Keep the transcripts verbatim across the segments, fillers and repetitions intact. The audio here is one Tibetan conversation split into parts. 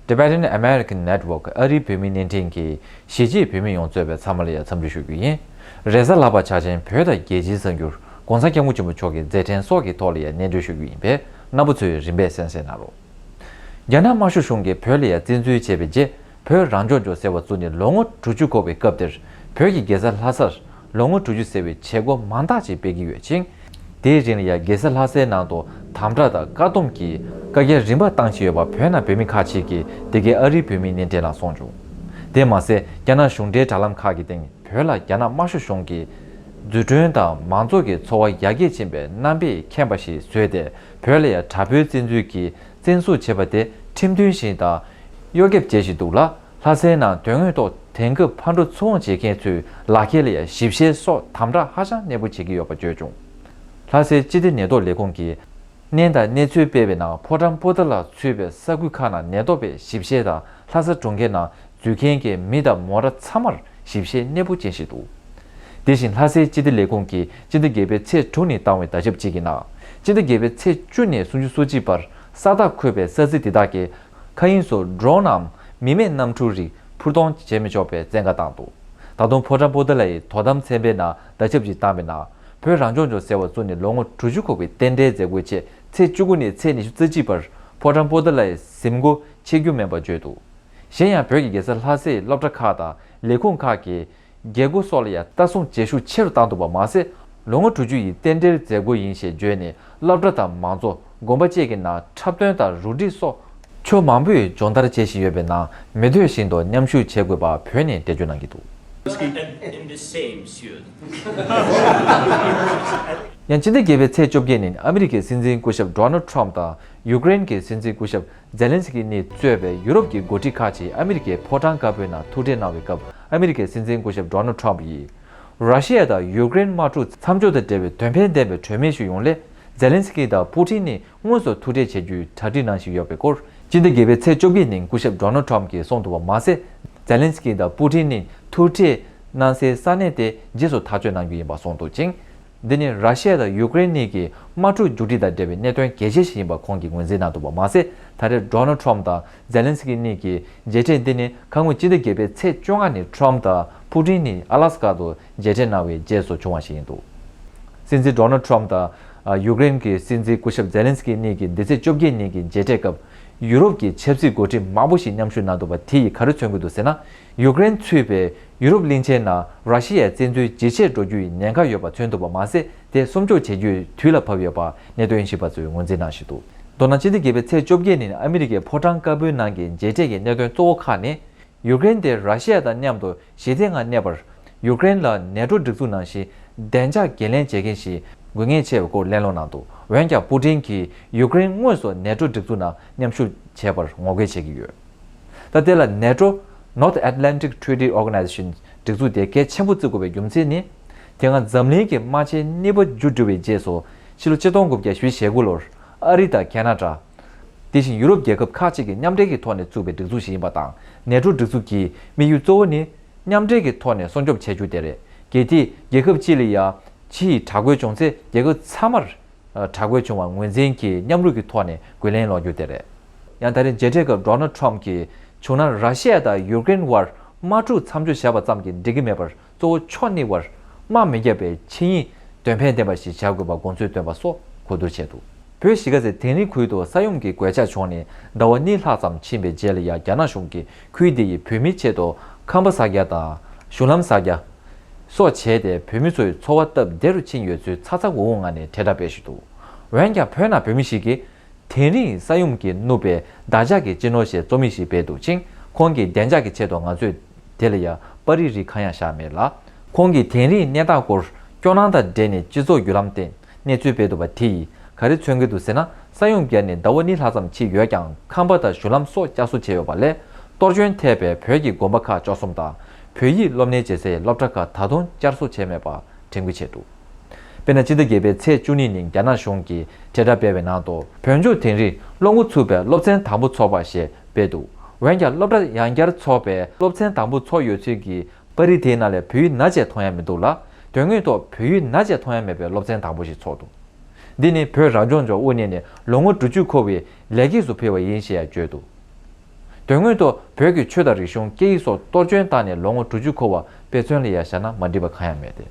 Tibetan American Network ཨ་རིའི་བོད་མིའི་བརྙན་འཕྲིན་གྱིས་གཞིས་བྱེས་བོད་མི་ཡོངས་གཙོས་པའི་ཚང་མ་ལ་ཡང་འཚམས་འདྲི་ཞུ་རྒྱུ་ཡིན། རེས་གཟའ་ལྷག་པ་འཆར་ཅན་བོད་དང་རྒྱལ་སྤྱིའི་གསར་འགྱུར་༸གོང་ས་༸སྐྱབས་མགོན་ཆེན་པོ་མཆོག་གི་མཛད་འཕྲིན་སོགས་ཀྱི་ཐོག་ལ་ཡང་སྙན་སྒྲོན་ཞུ་རྒྱུ་ཡིན་པས་རྣམ་པ་ཚོས་རིམ་པས་གསན་གཟིགས་གནང་རོགས། རྒྱ་ནག་དམར་ཤོག་གཞུང་གིས་བོད་ལ་ཡང་བཙན་འཛུལ་བྱས་པའི་རྗེས་བོད་རང་སྐྱོང་ལྗོངས་ཟེར་བ་བཙུགས་ནས་ལོ་ངོ་དྲུག་ཅུ་འཁོར་བའི་སྐབས་དེར་བོད་ཀྱི་རྒྱལ་ས་ལྷ་སར་ལོ་ངོ་དྲུག་ཅུ་ཟེར་བའི་བྱེད་སྒོ་མང་དག་ཅིག་སྤེལ་གྱི་ཡོད་ཅིང་། དེའི་རིང་ལ་ཡང་རྒྱལ་ས་ལྷ་སའི་ནང་དུ་དམ་དྲག་དང་བཀག་སྡོམ་གྱིས་བཀའ་རྒྱ་རིམ་པ་བཏང་བཞིན་ཡོད་པ་བོད་ནང་བོད་མི་ཁག་ཅིག་གིས་འདི་གའི་ཨ་རིའི་བོད་མིའི་བརྙན་འཕྲིན་ལ་གསུངས་བྱུང་། དེ་མ་ཟད་རྒྱ་ནག་གཞུང་འབྲེལ་དྲ་ལམ་ཁག་གི་སྟེང་བོད་ལ་རྒྱ་ནག་དམར་ཤོག་གཞུང་གིས་འཛུགས་སྐྲུན་དང་མང་གཙོ་གི་འཚོ་བ་ཡར་རྒྱས་ཕྱིན་པའི་རྣམ་པས་ཁེངས་པ་ཞིག་བཟོས་ཏེ་བོད་ལ་ཡང་དྲག་པོའི་བཙན་འཛུལ་གྱིས་བཙན་བཟུང་བྱས་པ་དེ་ཁྲིམས་མཐུན་ཞིག་དང་གཡོ་ཁེབས་བྱེད་བཞིན་འདུག་ལ། ལྷ་སའི་ནང་དོན་དངོས་ཐོག་དེང་སྐབས་ཕར་འགྲོ་ཚུར་འོང་བྱེད་མཁན་ཚོའི་ལག་ཁྱེར་ལ་ཡང་ཞིབ་བཤེར་སོགས་དམ་དྲག་ཧ་ཅང་གནས་སྤོ་བྱེད་ཀྱི་ཡོད་པ་བརྗོད་བྱུང་། ལྷ་སའི་སྤྱི་བདེ་ནད་ཐོག་ལས་ཁུངས་ཀྱིས་སྣེ་དང་གནས་ཚུལ་སྤེལ་བའི་ནང་ཕོ་བྲང་པོ་ཏཱ་ལ་ཚུད་པའི་ས་ཁུལ་ཁག་ནང་ནད་ཐོག་པའི་ཞིབ་བཤེར་དང་ལྷ་ས་གྲོང་ཁྱེར་ནང་འཛུལ་མཁན་གྱི་མི་དང་མོ་ཊ་ཚང་མར་ཞིབ་བཤེར་གནས་སྤོ་བྱེད་བཞིན་འདུག་དེ་བཞིན་ལྷ་སའི་སྤྱི་བདེ་ལས་ཁུངས་ཀྱིས་སྤྱི་ཟླ་བརྒྱད་པའི་ཚེས་དྲུག་ནས་བཏང་བའི་བརྡ་ཁྱབ་ཅིག་གི་ནང་། སྤྱི་ཟླ་བརྒྱད་པའི་ཚེས་བཅུ་ནས་སུམ་ཅུ་སོ་གཅིག་བར་ས་ཐག་འཁོད་པའི་ས་ཚིགས་དེ་དག་གི་མཁའ་དབྱིངས་སུ་ཌོ་རོན་ནམ་མི་མེད་གནམ་གྲུ་རིགས་འཕུར་གཏོང་བྱེད་མི་ཆོག་པའི་བཙན་བཀའ་བཏང་འདུག་ད་དུང་ཕོ་བྲང་པོ་ཏཱ་ལའི་དོ་དམ་ཚན་པའི་ནང་བརྡ་ཁྱབ་ཅིག་བཏང་བའི་ནང་། བོད་རང་སྐྱོང་ལྗོངས་ཟེར་བ་བཙུགས་ནས་ལོ་ངོ་དྲུག་ཅུ་འཁོར་བའི་རྟེན་འབྲེལ་མཛད་སྒོའི་ཆེད་ཚེས་བཅུ་དགུ་ནས་ཚེས་ཉི་ཤུ་རྩ་གཅིག་བར་ཕོ་བྲང་པོ་ཏཱ་ལའི་གཟིམ་སྒོ་ཕྱེ་རྒྱུ་མིན་པ་བརྗོད་འདུག་གཞན་ཡང་བོད་ཀྱི་རྒྱལ་ས་ལྷ་སའི་སློབ་གྲྭ་ཁག་དང་ལས་ཁུངས་ཁག་གི་རྒྱལ་སྒོ་སོགས་ལ་ཡང་ལྟ་སྲུང་བྱེད་ཤུགས་ཆེ་རུ་བཏང་འདུག་པ་མ་ཟད། ལོ་ངོ་དྲུག་ཅུ་ཡི་རྟེན་འབྲེལ་མཛད་སྒོ་ཡིན་ཞེས་བརྗོད་ནས་སློབ་གྲྭ་དང་མང་གཙོ་དགོན་པ་བཅས་ཀྱི་ནང་འཁྲབ་སྟོན་དང་རུ་སྒྲིག་སོགས་ཕྱོགས་མང་པོས་སྦྱོང་བརྡར་བྱེད་བཞིན་ཡོད་པའི་ནང་མི་འདོད་བཞིན་དུ་མཉམ་ཞུགས་བྱེད་དགོས་པ་བོད་ནས་འགྲེལ་བརྗོད་གནང་གི་འདུག And, and the same should. ཡང་སྤྱི་ཟླ་བརྒྱད་པའི་ཚེས་བཅོ་བརྒྱད་ཉིན་ཨ་མི་རི་ཀའི་སྲིད་འཛིན་སྐུ་ཞབས་ཌོ་ནལ་ཊམ་དང་ཡུཀ་རེན་གྱི་སྲིད་འཛིན་སྐུ་ཞབས་ཛེ་ལན་སི་ཀི་གཉིས་གཙོས་པའི་ཡུ་རོབ་ཀྱི་འགོ་ཁྲིད་ཁག་ཅིག་ཨ་མི་རི་ཀའི་ཕོ་བྲང་དཀར་པོའི་ནང་ཐུག་འཕྲད་གནང་བའི་སྐབས་ཨ་མི་རི་ཀའི་སྲིད་འཛིན་སྐུ་ཞབས་ཌོ་ནལ་ཊམ་ཡིས། ར་ཤི་ཡ་དང་ཡུཀ་རེན་དམག་འཁྲུག་མཚམས་འཇོག་དང་འབྲེལ་བའི་དོན་ཕན་ལྡན་པའི་གྲོས་མོལ་ཞིག་ཡོང་སླད་ཛེ་ལན་སི་ཀི་དང་པུ་ཏིན་གཉིས་དངོས་སུ་ཐུག་འཕྲད་བྱེད་རྒྱུའི་གྲ་སྒྲིག་གནང་བཞིན་ཡོད་པའི་སྐོར། སྤྱི་ཟླ་བརྒྱད་པའི་ཚེས་བཅོ་བརྒྱད་ཉིན་སྐུ་ཞབས་ཌོ་ནལ་ཊམ་གྱིས་གསུངས་འདུག་པ་མ་ཟད། ཛེ་ལན་སི་ཀི་དང་པུ་ཏིན་གཉིས་ཐུག་འཕྲད་གནང་སའི་ས་གནས་དེ་རྗེས་སུ་ཐག་གཅོད་གནང་རྒྱུ་ཡིན་པ་གསུངས་འདུག་ཅིང་། འདི་ནི་ར་ཤི་ཡ་དང་ཡུཀ་རེན་གཉིས་ཀྱི་དམག་འཁྲུག་མཇུག་སྒྲིལ་དང་འབྲེལ་བའི་གནད་དོན་གལ་ཆེ་ཞིག་ཡིན་པ་ཁོང་གིས་ངོས་འཛིན་གནང་འདུག་པ་མ་ཟད། ད་རེས་ཌོ་ནལ་ཊམ་དང་ཛེ་ལན་སི་ཀི་གཉིས་ཀྱི་མཇལ་འཕྲད་འདི་ནི་ཁ་སྔོན་སྤྱི་ཟླ་བརྒྱད་པའི་ཚེས་བཅོ་ལྔ་ཉིན་ཊམ་དང་པུ་ཏིན་གཉིས་ཨ་ལ་སི་ཀ་དུ་མཇལ་འཕྲད་གནང་བའི་རྗེས་སུ་བྱུང་བ་ཞིག་ཡིན་འདུག་སྲིད་འཛིན་ཌོ་ནལ་ཊམ་དང་ཡུཀ་རེན་གྱི་སྲིད་འཛིན་སྐུ་ཞབས་ཛེ་ལན་སི་ཀི་གཉིས་ཀྱིས་འདི་ཚེས་བཅོ་བརྒྱད་ཉིན་གྱི་མཇལ་འཕྲད་སྐབས། ཡུ་རོབ་ཀྱི་ཆབ་སྲིད་འགོ་ཁྲིད་མང་པོ་ཞིག་མཉམ་ཞུགས་གནང་འདུག་པ་དེ་ཡིས་ག་རེ་མཚོན་གྱི་འདུག་ཟེར་ན། ཡུཀ་རེན་ཚུད་པའི་ཡུ་རོབ་གླིང་ཆེན་ནང་ར་ཤི་ཡའི་བཙན་འཛུལ་ཇེ་ཆེར་འགྲོ་རྒྱུ་ཡི་ཉེན་ཁ་ཡོད་པ་མཚོན་ཐུབ་པ་མ་ཟད། དེ་སྲུང་སྐྱོབ་བྱེད་རྒྱུའི་དུས་ལ་བབ་ཡོད་པ་གནད་དོན་ཞིབ་པ་ཚོས་ངོས་འཛིན་གནང་བཞིན་འདུག་མདོར་ན་སྤྱི་ཟླ་བརྒྱད་པའི་ཚེས་བཅོ་བརྒྱད་ཉིན་ཨ་མི་རི་ཀའི་ཕོ་བྲང་དཀར་པོའི་ནང་གི་མཇལ་འཕྲད་ཀྱི་གནད་དོན་གཙོ་བོ་ཁག་ནི། ཡུཀ་རེན་དེ་ར་ཤི་ཡ་དང་མཉམ་དུ་ཞི་བདེའི་ངང་གནས་པར། ཡུཀ་རེན་ལ་ནེ་ཏྲོ་སྒྲིག་འཛུགས་ནང་བཞིན་བདེ་འཇགས་འགན་ལེན་བྱེད་མཁན་ཞིག་དགོས་ངེས་ཆེ་བའི་སྐོར་གླེང་སློང་གནང་འདུག་འོན་ཀྱང་པུ་ཏིན་གྱིས་ཡུཀ་རེན་དངོས་སུ་ནེ་ཏྲོ་སྒྲིག་འཛུགས་ནང་མཉམ་ཞུགས་བྱས་པར་ངོ་རྒོལ་བྱེད་ཀྱི་ཡོད། ད་དེ་ལ་ནེ་ཏྲོ། North Atlantic Treaty Organization སྒྲིག་འཛུགས་དེ་གལ་ཆེན་པོ་བརྩི་དགོས་པའི་རྒྱུ་མཚན་ནི། དེ་སྔ་འཛམ་གླིང་གི་དམག་ཆེན་གཉིས་པ་མཇུག་བསྒྲིལ་བའི་རྗེས་སུ་ཕྱི་ལོ་ཆིག་སྟོང་དགུ་བརྒྱ་ཞེ་དགུ་ལོར་ཨ་རི་དང་ཁེ་ན་ཌ། དེ་བཞིན་ཡུ་རོབ་རྒྱལ་ཁབ་ཁག་ཅིག་གིས་མཉམ་འབྲེལ་གྱི་ཐོག་ནས་བཙུགས་པའི་སྒྲིག་འཛུགས་ཤིག་ཡིན་པ་དང་། ནེ་ཏྲོ་སྒྲིག་འཛུགས་ཀྱི་དམིགས་ཡུལ་གཙོ་བོ་ནི། མཉམ་འབྲེལ་གྱི་ཐོག་ནས་སྲུང་སྐྱོབ་བྱེད་རྒྱུ་དེ་རེད། གལ་ཏེ་རྒྱལ་ཁབ་གཅིག་ལ་ཡ་ཕྱི་ཡི་དྲག་རྒོལ་བྱུང་ཚེ་རྒྱལ་ཁབ་ཚང་མར་དྲག་རྒོལ་བྱུང་བ་ངོས་འཛིན་གྱིས་མཉམ་རུབ་ཀྱི་ཐོག་ནས་རྒོལ་ལན་སློག་རྒྱུ་དེ་རེད། ཡང་ད་རེས་མཇལ་འཕྲད་སྐབས་ཌོ་ནལ་ཊམ་གྱིས་བྱུང་ན་ར་ཤི་ཡ་དང་ཡུཀ་རེན་དབར་དམག་འཁྲུག་མཚམས་འཇོག་བྱས་པ་ཙམ་གྱིས་འགྲིག་གི་མེད་པར། གཙོ་བོ་ཕྱོགས་གཉིས་དབར་དམག་མི་རྒྱག་པའི་ཆིངས་ཡིག་དོན་ཕན་ལྡན་པ་ཞིག་བྱ་དགོས་པ་དགོངས་ཚུལ་བཏོན་པ་སོགས་གོ་བསྡུར་བྱས་འདུག་བོད་གཞིས་ཀ་རྩེ་དིང་རི་ཁུལ་དུ་ས་ཡོམ་གྱི་གོད་ཆག་བྱུང་ནས་ཟླ་བ་གཉིས་ལྷག་ཙམ་ཕྱིན་པའི་རྗེས་ལ་ཡང་རྒྱ་ནག་གཞུང་གིས་ཁུལ་དེ་ཡི་བོད་མིའི་ཆེད་དུ་ཁང་པ་ཟ་རྒྱུ་དང་གཞུང་ལམ་ཟ་རྒྱུ་སོགས་བྱས་ཏེ་བོད་མི་ཚོའི་འཚོ་བ་སྟབས་བདེ་རུ་ཕྱིན་ཡོད་ཚུལ་ཚ་ཚ་འུར་འུར་ངང་ནས་དྲིལ་བསྒྲགས་སྤེལ་བཞིན་འདུག་འོན་ཀྱང་བོད་ནང་བོད་མི་ཞིག་གིས། དིང་རིའི་ས་ཡོམ་གྱིས་བསྣུབས་པའི་བདག་ཅག་གི་སྤྱི་ནོར་ཞེས་རྩོམ་ཡིག་ཞིག་སྤེལ་འདུག་ཅིང་། ཁོང་གིས་བདེ་འཇགས་ཀྱི་ཆེད་དུ་ང་ཚོས་དེ་ལ་ཡང་པར་རིས་རིགས་གང་ཡང་བཞག་མེད་ལ། ཁོང་གིས་དིང་རིའི་གནས་སྟངས་སྐོར་སྐྱོ་སྣང་དང་འབྲེལ་ནས་སྤྱི་ཚོགས་བརྒྱུད་ལམ་སྟེང་གནས་ཚུལ་སྤེལ་འདུག་པ་དེ་ཡིས་ག་རེ་མཚོན་གྱི་འདུག་ཟེར་ན། ས་ཡོམ་བརྒྱབ་ནས་ཟླ་བ་གཉིས་ལྷག་ཙམ་ཕྱིན་ཡོད་ཀྱང་ཁང་པ་དང་གཞུང་ལམ་སོགས་བསྐྱར་གསོ་བྱས་ཡོད་པ་ལས། གཏོར་སྐྱོན་ཐེབས་པའི་བོད་ཀྱི་དགོན་པ་ཁག་བཅུ་གསུམ་དང་། བོད་ཡིག་སློབ་གཉེར་བྱེད་སའི་སློབ་གྲྭ་ཁག་ད་དུང་བསྐྱར་གསོ་བྱས་མེད་པ་དྲན་སྐུལ་བྱས་འདུག་དཔེར་ན། སྤྱི་ཟླ་བརྒྱད་པའི་ཚེས་བཅུ་གཉིས་ཉིན་རྒྱ་ནག་གཞུང་གིས་དྲིལ་བསྒྲགས་སྤེལ་བའི་ནང་དུ། བོད་ལྗོངས་དིང་རིའི་སློབ་འགོ་ཚུགས་པའི་སློབ་ཚན་དང་པོ་འཚོགས་པ་ཞེས་སྤེལ་འདུག་འོན་ཀྱང་སློབ་གྲྭ་ཡང་བསྐྱར་འཚོགས་པའི་སློབ་ཚན་དང་པོ་འཚོགས་ཡོད་ཚུལ་གྱི་པར་རིས་དེའི་ནང་ལས་བོད་ཡིག་ན་ཅིག་མཐོང་ཡ་མི་འདུག་ལ། དོན་དངོས་ཐོག་བོད་ཡིག་ན་ཅིག་མཐོང་ཡ་མེད་པའི་སློབ་ཚན་དང་པོ་ཞིག་འཚོགས་འདུག་འདི་ནི་བོད་རང་སྐྱོང་ལྗོངས་དབུ་བརྙེས་ནས་ལོ་ངོ་དྲུག་ཅུ་འཁོར་བའི་ལས་འགུལ་སུ་ཕུལ་བ་ཡིན་ཞེས་ཡང་བརྗོད་འདུག་དོན་དངོས་ཐོག་བོད་ཀྱི་ཆོས་དང་རིག་གཞུང་སྐད་ཡིག་སོགས་གཏོར་སྐྱོན་བཏང་ནས་ལོ་ངོ་དྲུག་ཅུ་འཁོར་བ་དཔེ་མཚོན་ལ་ཡ་བཞག་ན་མ་འགྲིག་པ་གང་ཡང་མེད་དེ།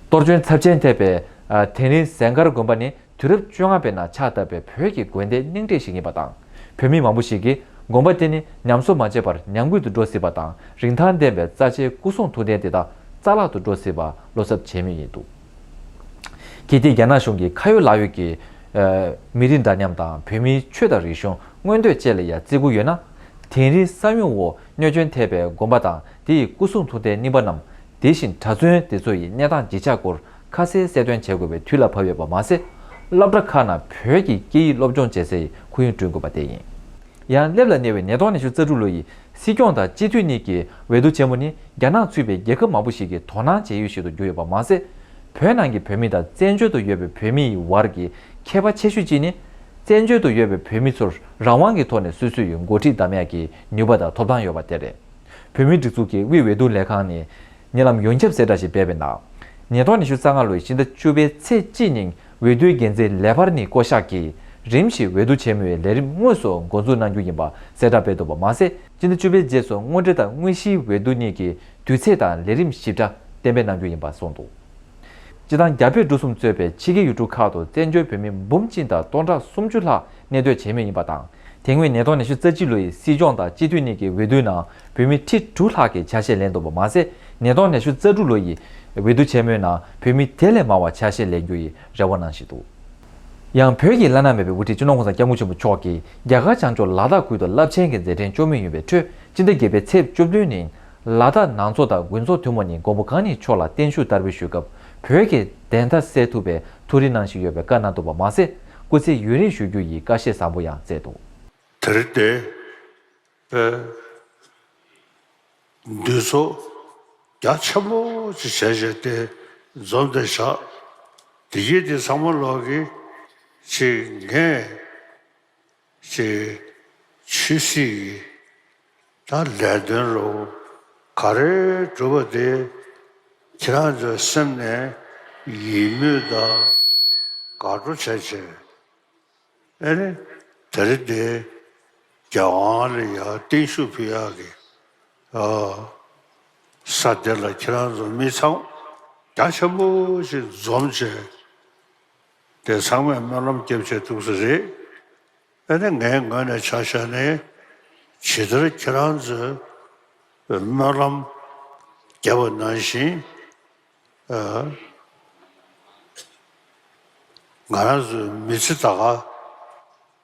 གཏོར་སྐྱོན་ཚབས་ཆེན་ཐེབས་པའི་ཨ། དིང་རི་ཟན་དཀར་དགོན་པ་ནི་དུས་རབས་བཅོ་ལྔ་པའི་ནང་ཕྱག་བཏབ་པའི་བོད་ཀྱི་དགོན་སྡེ་རྙིང་གྲས་ཤིག་ཡིན་པ་དང་། བོད་མི་མང་པོ་ཞིག་གིས་དགོན་པ་དེ་ནི་ཉམས་གསོ་མ་བྱས་པར་ཉམས་རྒུད་དུ་འགྲོ་སྲིད་པ་དང་། རིན་ཐང་ལྡན་པའི་རྩ་ཆེའི་སྐུ་གསུང་ཐུགས་རྟེན་དེ་དག་རྩ་བརླག་ཏུ་འགྲོ་སྲིད་པ་བློ་འཚབ་བྱེད་མུས་ཡིན་འདུག་གལ་ཏེ་རྒྱ་ནག་གཞུང་གིས་ཁ་ཡོད་ལག་ཡོད་ཀྱི་ཨ། མི་རིགས་འདྲ་མཉམ་དང་བོད་མིའི་ཆོས་དང་རིག་གཞུང་མངོན་འདོད་བཅས་ལ་ཡ་བརྩི་བཀུར་ཡོད་ན། དིང་རིའི་ས་ཡོམ་འོག་གནོད་སྐྱོན་ཐེབས་པའི་དགོན་པ་དང་དེའི་སྐུ་གསུང་ཐུགས་རྟེན་རྙིང་པ་རྣམས། དེ་བཞིན་གྲྭ་བཙུན་དེ་ཚོ་ཡི་གནས་སྟངས་གཞིས་ཆགས་སྐོར་ཁ་གསལ་གསལ་སྟོན་བྱེད་དགོས་པའི་དུས་ལ་བབ་ཡོད་པ་མ་ཟད། སློབ་གྲྭ་ཁག་ནང་བོད་ཀྱི་སྐད་ཡིག་སློབ་སྦྱོང་བྱེད་སའི་ཁོར་ཡུག་བསྐྲུན་དགོས་པ་དེ་ཡིན། ཡང་སླེབས་ལ་ཉེ་བའི་ཉིས་སྟོང་ཉི་ཤུ་རྩ་དྲུག་ལོ་ཡི་སྲིད་སྐྱོང་དང་སྤྱི་འཐུས་གཉིས་ཀྱི་འོས་བསྡུ་ཆེན་མོ་ནི་རྒྱ་ནག་ཚུད་པའི་རྒྱལ་ཁབ་མང་པོ་ཞིག་གིས་དོ་སྣང་བྱེད་ཡུལ་ཞིག་ཏུ་གྱུར་ཡོད་པ་མ་ཟད། བོད་ནང་གི་བོད་མི་དང་བཙན་བྱོལ་དུ་ཡོད་པའི་བོད་མི་ཡི་བར་གྱི་ཁྱད་པར་ཆེ་ཤོས་གཅིག་ནི། བཙན་བྱོལ་དུ་ཡོད་པའི་བོད་མི་ཚོར་རང་དབང་གི་ཐོག་ནས་སོ་སོ་ཡི་འགོ་ཁྲིད་བདམས་ཡག་གི་ནུས་པ་དང་ཐོབ་ཐང་ཡོད་པ་དེ་རེད། བོད་མིའི་སྒྲིག་འཛུགས་ཀྱི་དབུས་འོས་བསྡུ་ལས་ཁང་ནས་ཉེ་ལམ་ཡོངས་ཁྱབ་གསལ་བསྒྲགས་ཤིག་སྤེལ་བའི་ནང་། ཉིས་སྟོང་ཉི་ཤུ་རྩ་ལྔ་ལོའི་ཕྱི་ཟླ་བཅུ་པའི་ཚེས་གཅིག་ཉིན་འོས་བསྡུའི་འགན་འཛིན་ལེ་ཕར་ནི་ཀོ་ཤག་གིས་རིམ་བཞིན་འོས་བསྡུ་ཆེན་མོའི་ལས་རིམ་དངོས་སུ་འགོ་འཛུགས་གནང་རྒྱུ་ཡིན་པ་གསལ་བསྒྲགས་སྤེལ་འདུག་པ་མ་ཟད། ཕྱི་ཟླ་བཅུ་པའི་རྗེས་སུ་དངོས་འབྲེལ་དང་དངོས་གཞིའི་འོས་བསྡུ་གཉིས་ཀྱི་དུས་ཚེས་དང་ལས་རིམ་ཞིབ་ཕྲ་གཏན་འབེབས་གནང་རྒྱུ་ཡིན་པ་གསུངས་འདུག་སྤྱི་བཏང་རྒྱ་བོད་འབྲུག་གསུམ་གཙོས་པའི་ཕྱི་རྒྱལ་ཡུལ་གྲུ་ཁག་ཏུ་བཙན་བྱོལ་བོད་མི་འབུམ་གཅིག་དང་སྟོང་ཕྲག་སུམ་ཅུ་ལྷག་གནས་སྡོད་བྱེད་མུས་ཡིན་པ་དང་། དེ་སྔོན་ཉིས་སྟོང་ཉི་ཤུ་རྩ་གཅིག་ལོ་ཡི་སྲིད་སྐྱོང་དང་སྤྱི་འཐུས་གཉིས་ཀྱི་འོས་བསྡུའི་ནང་བོད་མི་ཁྲི་དྲུག་ལྷག་གིས་ཆ་ཤས་ལེན་འདུག་པ་མ་ཟད། ཉིས་སྟོང་ཉི་ཤུ་རྩ་དྲུག་ལོ་ཡི་འོས་བསྡུ་ཆེན་མོའི་ནང་བོད་མི་དེ་ལས་མང་བ་ཆ་ཤས་ལེན་རྒྱུ་ཡི་རེ་བ་གནང་བཞིན་འདུག་ཡང་བོད་ཀྱི་བླ་ན་མེད་པའི་དབུ་ཁྲིད་སྤྱི་ནོར་༸གོང་ས་༸སྐྱབས་མགོན་ཆེན་པོ་མཆོག་གིས་རྒྱ་གར་བྱང་ཕྱོགས་ལ་དྭགས་ཁུལ་དུ་རླབས་ཆེན་གྱི་མཛད་འཕྲིན་བཅོ་མུས་ཡིན་པའི་ཁྲོད། སྤྱི་ཟླ་བརྒྱད་པའི་ཚེས་བཅུ་བདུན་ཉིན། ལ་དྭགས་ནང་ཚོགས་དང་དགོན་ཚོགས་ཐུན་མོང་ནས་མགོན་པོ་གང་ཉིད་མཆོག་ལ་བརྟན་བཞུགས་བསྟར་འབུལ་ཞུས་སྐབས། བོད་ཀྱི་བདེན་མཐའ་གསལ་ཐུབ་པའི་ཐུགས་རེ་གནང་བཞིན་ཡོད་པའི་བཀའ་གནང་འདུག་པ་མ་ཟད། སྐུ་ཚེ་ཡུན་རིང་བཞུགས་རྒྱུ་ཡི་བཀའ་བཞེས་བཟང་པོ་ཡང་སྩལ་འདུག་དེ་རིང་དེ་བོད་འདུས་ཚོགས་རྒྱ་ཆེན་པོ་ཅིག་བྱས་བྱས་ཏེ་འཛོམས་ཏེ་བཞག་དེ་ཡིན་དེ་ཚང་མ་ལོག་གི་ཅིག་ངས་ཅིག་ཆོས་སྲིད་ཀྱི་ད་ལས་དོན་རུ་ག་རེ་སྒྲུབ་པ་དེ་ཁྱེད་རང་ཚོའི་སེམས་ནས་ཡིད་མོས་དང་དགའ་སྤྲོ་བྱས་བྱས། ཨེ་ནི། དེ་རིང་འདི་རྒྱལ་དབང་ལ་ཡང་བརྟན་བཞུགས་ཕུལ་ཡག་གི་ཨ། ས་དེ་ལ་ཁྱེད་རང་ཚོ་མི་ཚང་རྒྱ་ཆེན་པོ་ཞིག་འཛོམས་བྱས། དེ་ཚང་མས་སྨོན་ལམ་བརྒྱབ་བྱས་འདུག་ས་རེད། ཨེ་ནི་ངའི་ངོས་ནས་ཆ་བཞག་ནས་ཇི་ལྟར་ཁྱེད་རང་ཚོས་སྨོན་ལམ་བརྒྱབ་པ་ནང་བཞིན། ཨ། ང་རང་ཚོའི་མི་ཚེ་ད་ག་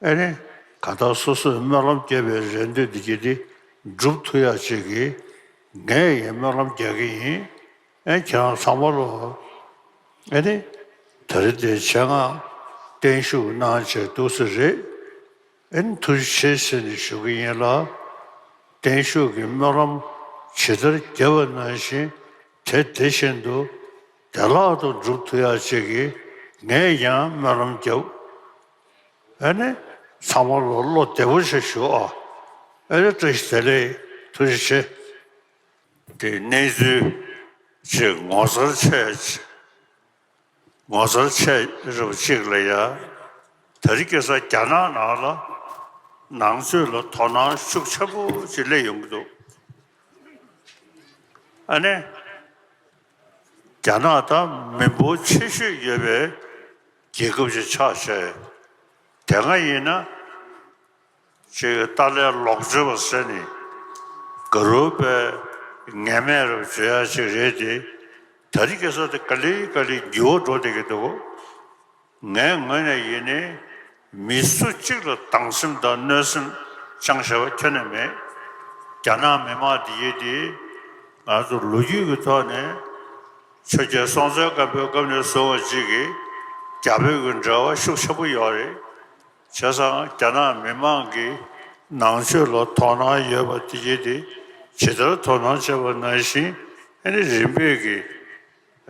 ཨེ་ནི་ག་ད་སོ་སོས་སྨོན་ལམ་བརྒྱབ་པའི་རེ་འདོད་འདི་གྱིས་འདི་འགྲུབ་ཐུབ་ཡག་ཅིག་གི་ངས་ཡང་སྨོན་ལམ་རྒྱག་གི་ཡིན། ཨེ་ཁྱེད་རང་ཚང་མ་ལོ་ཨེ་ནི་ད་རེས་དེ་ཆེད་མངགས་བརྟན་བཞུགས་གནང་བྱས་འདུག་ས་རེད། ཨེ་ནི་ཐུགས་རྗེ་ཆེ་ཟེར་ནས་ཞུ་གི་ཡིན་ལ། བརྟན་བཞུགས་ཀྱི་སྨོན་ལམ་ཇི་ལྟར་བརྒྱབ་པ་ནང་བཞིན་དེ་དེ་བཞིན་དུ་བདེ་བླག་ཏུ་འགྲུབ་ཐུབ་ཡག་ཅིག་གི་ངས་ཡང་སྨོན་ལམ་བརྒྱབ། ཨ་ནི་ཚང་མ་ལོ་བློ་བདེ་པོ་ཞིག་ཞུ་ཨ། ཨ་ནི་བཀྲ་ཤིས་བདེ་ལེགས་ཐུགས་རྗེ་ཆེ། དེ་གནས་ཚུལ་ཅིག་ངོ་མཚར་ཆེ་ངོ་མཚར་ཆེ་རབས་ཅིག་ལ་ཡ། དེ་རིང་ཁ་སང་རྒྱ་ནག་ནང་ལ་ནང་ཆོས་ལ་དོ་སྣང་ཤུགས་ཆེན་པོ་ཅིག་སླེབས་ཡོང་གི་འདུག་ཨ་ནི། རྒྱ་ནག་ད་མི་འབོར་ཆེ་ཤོས་ཡོད་པའི་རྒྱལ་ཁབ་ཅིག་ཆགས་བྱས། དེ་སྔ་ཡིན་ན། ཅིག་ཏཱ་ལའི་ལོག་སྤྱོད་པ་ཟེར་ནས་དགའ་རབ་པའི་ངན་སྨྲས་རབ་བརྗོད་ཡ་ཅིག་རེད་དེ། དེ་རིང་ཁ་སང་དེ་ག་ལེ་ག་ལེ་འགྱུར་བ་འགྲོ་བསྡད་ཀྱི་འདུག་ངའི་ངོས་ནས་ཡིན་ནའི་མི་སུ་གཅིག་ལ་སྡང་སེམས་དང་གནོད་སེམས་བཅངས་བཞག་པ་ཁྱོན་ནས་མེད། རྒྱ་ནག་མི་དམངས་འདི་ཡིན་དེ་ང་ཚོ་ལོ་རྒྱུས་ཀྱི་ཐོག་ནས་ཆོས་རྒྱལ་སྲོང་བཙན་སྒམ་པོའི་སྐབས་ནས་བཟུང་བ་ཅིག་གིས་རྒྱ་བོད་ཀྱི་འབྲེལ་བ་ཤུགས་ཆེན་པོ་ཡོད་རེད། བྱས་ཙང་རྒྱ་ནག་མི་དམངས་ཀྱིས་ནང་ཆོས་ལ་དོ་སྣང་ཡོད་པ་དེ་གྱིས་དེ་ཇི་ལྟར་དོ་སྣང་བྱས་པ་ནང་བཞིན་ཨ་ནི་རིམ་པས་ཀྱིས་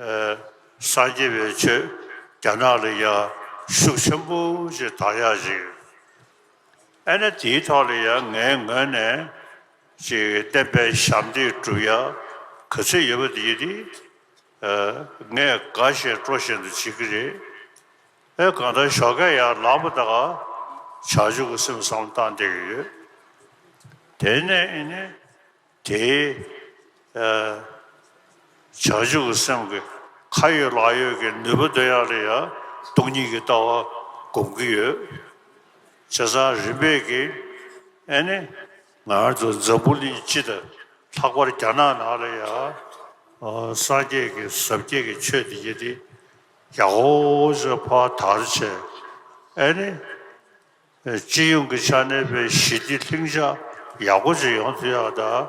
ཨ་སངས་རྒྱས་པའི་ཆོས་རྒྱ་ནག་ལ་ཡང་ཤུགས་ཆེན་པོ་ཞིག་དར་ཡག་ཅིག་ཨ་ནི་དེའི་ཐོག་ལ་ཡང་ངའི་ངོས་ནས་ཅིག་བསྟན་པའི་ཞབས་འདེགས་སྒྲུབ་ཡག་ག་ཚོད་ཡོད་པ་དེ་གྱིས་དེ། ཨ་ངས་དགའ་བཞིན་སྤྲོ་བཞིན་དུ་བྱེད་ཀྱི་རེད། ཨེ་གང་ལྟར་ཞོགས་ཀས་ཡར་ལངས་པ་ད་ག་བྱང་ཆུབ་ཀྱི་སེམས་བསམ་བློ་བཏང་བསྡད་ཀྱི་ཡོད། དེ་ནས་ཨེ་ནི་དེའི་ཨ་བྱང་ཆུབ་ཀྱི་སེམས་ཀྱི་ཁ་ཡོད་ལག་ཡོད་ཀྱི་ནུས་པ་འདོན་ཡག་ལ་ཡང་སྟོང་ཉིད་ཀྱི་ལྟ་བ་སྒོམ་གྱི་ཡོད། བྱས་ཙང་རིམ་པས་ཀྱིས་ཨེ་ནི་ང་རང་ཚོ་འཛམ་བུ་གླིང་སྤྱི་དང་ལྷག་པར་རྒྱ་ནག་ནང་ལ་ཡང་ཨ་སངས་རྒྱས་ཀྱི་ཟབ་རྒྱས་ཀྱི་ཆོས་དེ་ཡེ་དེ་ཡག་པོ་ཅིག་ཕར་དར་བྱས། ཨེ་ནི་སྤྱི་ཡོངས་ཀྱི་ཆ་ནས་པའི་ཞི་བདེ་ལྷིང་འཇགས་ཡག་པོ་ཅིག་ཡོང་ཐུབ་ཡག་དང་།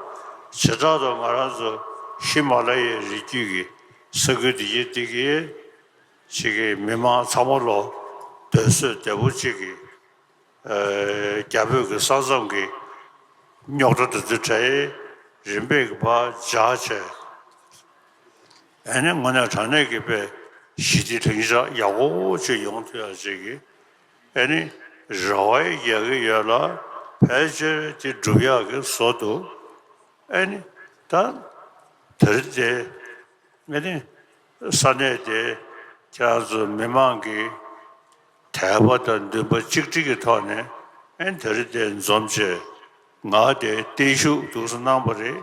བྱེ་བྲག་ཏུ་ང་རང་ཚོ་ཧི་མ་ལ་ཡའི་རི་རྒྱུད་ཀྱི་ས་ཁུལ་འདི་ཡེ་འདི་གི་ཅིག་གི་མི་མང་ཚང་མ་ལོ་སྡོད་སྲོལ་བདེ་པོ་ཅིག་གི་ཨ་རྒྱ་བོད་ཀྱི་ས་མཚམས་ཀྱི་རྙོག་དྲ་དེ་ཚོ་གྲས་རིམ་པས་ཀྱི་ཕར་འཇགས་བྱས། ཨེ་ནི་དངོས་གནས་དྲང་གནས་ཀྱི་དཔེ་ཞི་བདེ་ལྷིང་འཇགས་ཡག་པོ་ཅིག་ཡོང་ཐུབ་ཡག་ཅིག་གི་ཨེ་ནི་རེ་བ་རྒྱག་གི་ཡོད་ལ། ཕལ་ཆེར་དེ་འགྲུབ་ཡག་གི་བཟོ་འདུག་ཨེ་ནི་ད་དེ་རིང་དེ་ཨེ་ནི་ས་གནས་དེ་ཁྱེད་རང་ཚོ་མི་མང་གི་དད་པ་དང་འདུན་པ་གཅིག་སྒྲིལ་གྱི་ཐོག་ནས་ཨེ་ནི་དེ་རིང་དེ་འཛོམས་བྱས་ང་དེ་བརྟན་བཞུགས་འདུག་སེ་གནང་བ་རེད།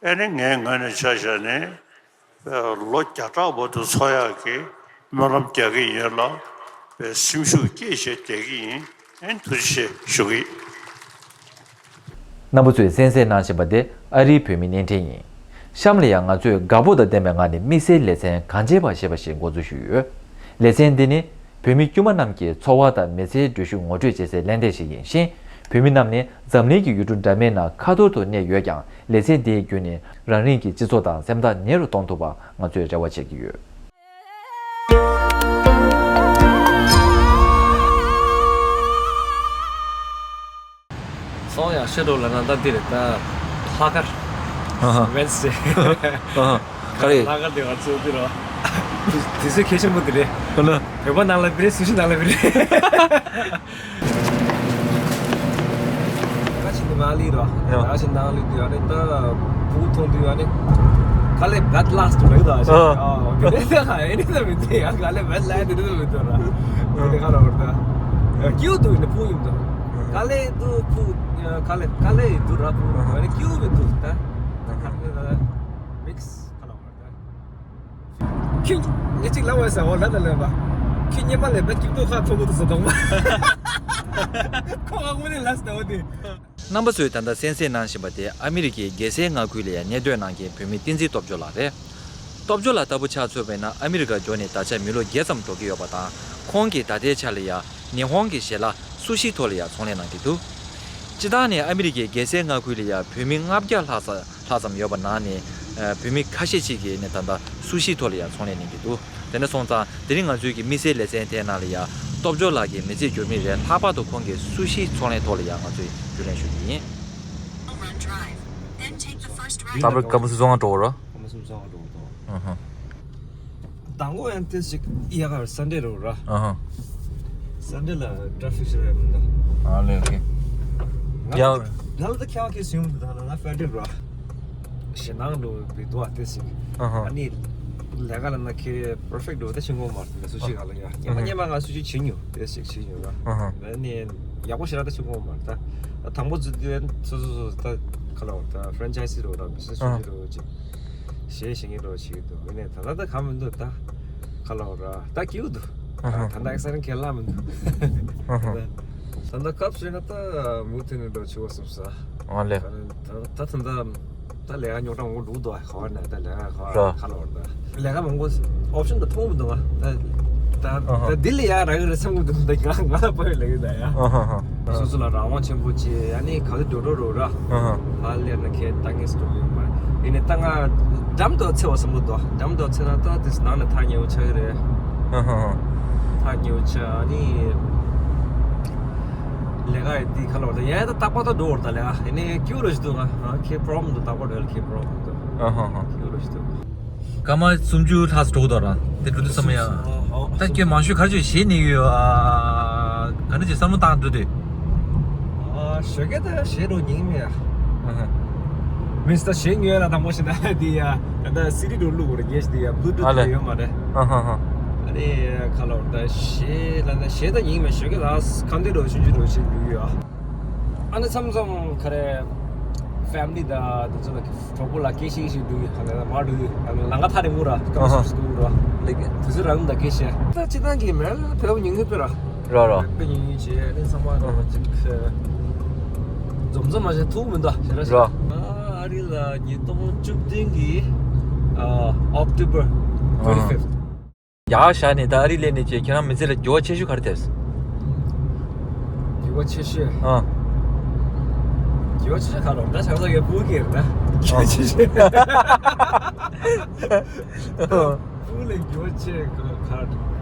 ཨེ་ནི་ངའི་ངོས་ནས་ཆ་བཞག་ནས་ལོ་བརྒྱ་ཕྲག་བར་དུ་འཚོ་ཡག་གི་སྨོན་ལམ་རྒྱག་གི་ཡིན་ལ། སེམས་ཤུགས་བསྐྱེད་བྱས་བསྡད་ཀྱི་ཡིན། ཨེ་ནི་ཐུགས་རྗེ་ཆེ་ཞུ་གི་ཡིན། རྣམ་པ་ཚོས་གསན་གཟིགས་གནང་བཞིན་པ་དེ་ཨ་རིའི་བོད་མི་བརྙན་འཕྲིན་ཡིན། གཤམ་ལ་ཡང་ང་ཚོས་དགའ་པོ་དང་ལྡན་པའི་ངང་ནས་དམིགས་བསལ་ལེ་ཚན་གང་བྱེད་པ་ཞེས་པ་ཞིག་འགོ་འཛུགས་ཞུས་ཡོད། ལེ་ཚན་འདི་ནི་བོད་མི་དཀྱུས་མ་རྣམས་ཀྱི་འཚོ་བ་དང་མི་ཚེའི་འགྲུལ་བཞུད་ངོ་སྤྲོད་བྱེད་སའི་གླེང་སྟེགས་ཤིག་ཡིན་ཞིང་། བོད་མི་རྣམས་ནི་འཛམ་གླིང་གི་ཡུལ་གྲུ་འདྲ་མིན་ནང་ཁ་ཐོར་དུ་གནས་ཡོད་ཀྱང་། ལེ་ཚན་འདིའི་བརྒྱུད་ནས་རང་རང་གི་སྤྱི་ཚོགས་དང་སེམས་ཐག་ཉེ་རུ་གཏོང་ཐུབ་པར་ང་ཚོས་རེ་བ་བྱེད་ཀྱི་ཡོད། སོང་ཡ། ཤེ་རོ་ལ་ན་ད་འདི་རེད་ད། ལྷག་དཀར། ཨ་ཧ། Wednesday། ཨ་ཧ། ག་རེ། ལྷག་དཀར་དེ་ང་ཚོ་འདི་རོ། དུས་ཚོད་གལ་ཆེན་པོ་འདི་རེད། ཨ་ལ། བོད་པ་ནང་ལ་བི་རེད། སུ་ཤི་ནང་ལ་བི་རེད། ད་ཕྱིན་ནི་མ་ལི་རོ། ཡ། ད་ཕྱིན་ནང་ལི་དུས་ཨ་ནི་ད་ཕྲུ་གུ་མཐོང་དུས་ཨ་ནི། དཀའ་ལས་bad last་དུ་ལོས་ད་ཨ། ཨ་དེ་ནས་ད་ཨེ་ནི་ད་མི་དེ་ཡ་དཀའ་ལས་bad last་དེ་ནི་ད་མི་དོ་ར། དེ་ནི་ཁ་ལ་བར་ད། ཀིའུ་དུ་ནི་ཕུ་ཡིན་དོ། དཀའ་ལས་དུ་ཕུ། དཀའ་ལས་དཀའ་ལས་ཡི་དུ་ར་ཕུ། ཨ་ནི་ཀིའུ་བི་དུ་ད། ད་ཁ་ནི་ད་mix་ཁ་ལ་བར་ད། ཁྱོད་ངས་གཅིག་ལབ་པ་ཟེར་འོ་ལ་ད་ལབ་པ། ཁྱོད་སྔོན་མ་ལས་ད་སྐྱིད་པོ་ཁ་མཐོ་པོ་དུ་ཟེར་དང་མ། ཁོ་ཨ་ཁོ་ནས་ལབ་ཟེར་འོ་དེ། རྣམ་པ་ཚོས་ད་ལྟ་གསན་གཟིགས་གནང་བཞིན་པ་དེ་ཨ་མི་རི་ཀའི་རྒྱལ་སའི་མངའ་ཁུལ་ལ་ཡང་གནས་སྡོད་གནང་མཁན་བོད་མི་བསྟན་འཛིན་སྟོབས་འབྱོར་ལགས་རེད། སྟོབས་འབྱོར་ལགས་ལྟ་བུ་ཆ་མཚོན་པ་ཡིན་ན་ཨ་མི་རི་ཀ་འབྱོར་ནས་ད་ཆ་མི་ལོ་བརྒྱད་ཙམ་འགྲོ་གི་ཡོད་པ་དང་། ཁོང་གིས་ད་ལྟའི་ཆ་ལ་ཡང་ཉི་ཧོང་གི་ཞལ་ལག་སུ་ཤིའི་ཐོག་ལ་ཡང་ཚོང་ལས་གནང་གི་འདུག་སྤྱིར་བཏང་ནས་ཨ་མི་རི་ཀའི་རྒྱལ་སའི་མངའ་ཁུལ་ལ་ཡང་བོད་མི་ལྔ་བརྒྱ་ལྷག་ཙམ་ལྷག་ཙམ་ཡོད་པ་ནང་ནས། ཨ། བོད་མི་ཁ་ཤས་ཅིག་གིས་ནི་ད་ལྟ་སུ་ཤིའི་ཐོག་ལ་ཡང་ཚོང་ལས་གནང་གི་འདུག་དེ་འདྲ་སོང་ཙང་དེ་རིང་ང་ཚོའི་གི་དམིགས་བསལ་ལེ་ཚན་དེའི་ནང་ལ་ཡང་སྟོབས་འབྱོར་ལགས་ཀྱི་མི་ཚེའི་འགྱུར་མེད་རེད། ལྷག་པར་དུ་ཁོང་གི་སུ་ཤིའི་ཚོང་ལས་ཐོག་ལ་ཡང་ང་ཚོས་རྒྱུས་ལོན་ཞུ་གི་ཡིན། ད་བར་ཀ་མ་སུ་ཚོང་ང་འགྲོ་བ་ར། ཀ་མ་སུ་ཚོང་ང་འགྲོ་བ་དང་། ཨ་ཧ། དང་པོ་ཡང་ཏེ་ཞིག་ཡ་གར་སན་ཌེ་རོ་ར། ཨ་ཧ། སན་ཌེ་ལ་ཊ་ཕིག་ཞིག་རེད་མི་འདུག་ཨ་ལེ། ཨོ་ཁེ། ཡ། ང་ལ་ད་ཁྱེད་ཀྱིས་ཟིན་འདུག་ད་ལ་ང་ཕན་ཌེ་ར། ཞེ་ནང་འགྲོ་བའི་དུ་བ་ཏེ་ཞིག་ཨ་ཧ། ཨ་ནི་ལས་ཀ་ལ་ན་ཁེ་པར་ཕེག་འགྲོ་ད་ཤིང་གོ་མར་ཏེ་སུ་ཤི་ག་ལ་ཡ། ཉི་མ་ཉི་མ་ང་སུ་ཤི་བྱིན་ཡོད། ཏེ་ཞིག་བྱིན་ཡོད་ར། ཨ་ནི་ཡག་པོ་ཞེ་དྲག་ད་ཤིང་གོ་མར་ད། དང་པོ་ཙི་ཏུ་སོ་སོ་སོ་ད་ཁ་ལ་བ་ད་ཕ་རན་ཆའི་སི་རོ་ད་བི་སི་ནེ་སི་ཨ་རོ་ཅིག་ཞེས་ཞེ་ངེས་རོ་ཞིག་འདུག་ཨ་ནི་ད་ལྟ་ད་ག་མི་འདུག་ད་ཁ་ལ་བ་ར་ད་ཀིའུ་འདུག་ད་ད་ད་ཨེག་སའི་ཊིང་ཁེ་ལ་མི་འདུག་ད་ད་སྐབས་ཤིག་ན་ད་མུ་མཐུད་ནས་འགྲོ་ཆུ་བ་སུབ་ས། ཨ་ལེ། ད་ད་ད་ད་ད་ལས་ཀ་རྙོག་དྲ་མང་པོ་འདུག་དོ་ཧ་ན་ད་ལས་ཀ་ཧ་ར། ཁ་ལ་བ་ར་ད་ལས་ཀ་མང་པོ་ཨོབ་ཤན་ད་མཐོང་མི་འདུག་ང་ད་ད་ད་འདི་ལས་ཡག་རག་གི་རེད་བསམ་གི་འདུག་ད་ང་ང་ལ་པ་ཡོད་ལས་ཀྱི་ད་ཡ། སོ་སོ་ལ་རང་དབང་ཆེན་པོ་བྱེད་ཨ་ནི་ག་ཚོད་འགྲོ་འགྲོ་རོ་ར། ཧ་ལས་ན་ཁྱེད་ད་ངས་སུ་འགྲོ་གི་ཡོད་མ་རེད། ཡིན་ནའི་ད་ང་འགྲམ་དུ་ཚེ་བ་བསམ་གི་འདུག་འགྲམ་དུ་ཚེ་ན་ད་དེ་ནང་ནས་ཐག་ཉེ་བོ་ཆགས་ཀྱི་རེད། ཐག་ཉེ་བོ་ཆགས་ཨ་ནི་ལས་ཀ་ཡི་དེ་ཁ་ལོ་ད་ཡ་ད་རྟག་པར་ད་འགྲོ་བར་ད་ལས་ཀ་ཡིན་ནའི་སྐྱིད་པོ་ར་ཞིག་འདུག་ང་ཁྱེད་པོ་རོ་བྷི་ལེམ་འདུག་རྟག་པར་འགྲོ་ཡ་ལ་ཁྱེད་པོ་རོ་བྷི་ལེམ་འདུག་སྐྱིད་པོ་ར་ཞིག་འདུག་སྐར་མ་སུམ་ཅུ་ལྷག་ཙམ་འགྲོ་གི་འདུག་ར། དེ་འགྲོ་དུས་ཙམ་ཡ། ཨོ། ད་ཁྱོད་མང་ཤོས་ག་རེ་ཅིག་བཞེས་ནས་ཡོད་ཨ། ག་འདྲ་ཅིག་བསམ་བློ་བཏང་འགྲོ་དུས། ཨ། ཞོགས་ཀས་ད་བཞེས་འགྲོ་ཉིན་མེད་ཡ། ཨ་ཧ། མི་ས་ད་བཞེས་ཉོས་ལ་དང་པོ་ཞིག་ན་དེ་ཡ། ད་ལྟ་སི་ཌི་འགྲོ་བླུག་དགོས་རེད་ངས་དེ་ཡ། བླུ་ཊུ་ཐི་ཨ་ལེ། དེ་ཡོད་མ་རེད། ཨ་ཧ་ཧ། ཨ་ནི་ཁ་ལོ་ད་བཞེས་ལ་ན་བཞེས་ད་ཉིན་མེད། ཞོགས་ཀས་ལ་ཁམས་དེ་འགྲོ་ཆུང་ཆུང་འགྲོ་བཞེས་འགྲོ་གི་ཡོད་ཨ། ཨ་ནི་མཚམས་མཚམས་ག་རེ་ཕེ་མི་ལི་དང་དེ་ཚོ་ལ་གྲོགས་པོ་ལ་སྐད་ཆ་ཞིག་འདུག་ཡ། ཧ་ལས་མ་འདུག་ཡ། ལམ་ཁ་ཐག་རིང་པོ་ར་སྐམ་ཨ་ཧ། སུ་སུ་འདུག་ར། ལིག་དེ་ཚོ་རང་ད་སྐད་ཆ་ད་སྤྱི་བཏང་གི་མེད་ལ་བོད་པ་ཉུང་ཉུང་པོ་ར། ར་ར། བོད་པ་ཉུང་ཉུང་བྱས་ཨ་ནི་ཚང་མ་ཨ་ཧ། ཅིག་འཛོམས་འཛོམས་མ་བྱས་ཐུག་མི་འདུག་ཞེ་ར་ཞིག་ར། ཨ་རི་ལ་ཉིས་སྟོང་བཅུ་བདུན་གི་ཨ་October twenty fifth། ཡག་བཞག་ནས་ད་ཨ་རི་སླེབས་ནས་ཅེས་ཁྱེད་རང་མི་ཚེ་ལ་འགྱུར་བ་ཆེ་ཤོས་ག་རེ་ཐེབས། འགྱུར་བ་ཆེ་ཤོས། ཨ། འགྱུར་བ་ཆེ་ཤོས་ག་ལོ་ད་བྱང་ས་གའི་ཕྲུ་གུ་སྐྱེས་རེད་ད། འགྱུར་བ་ཆེ་ཤོས། ཨ། ཕྲུ་གུ་ལས་འགྱུར་བ་ཆེ་ག་ག་རེ།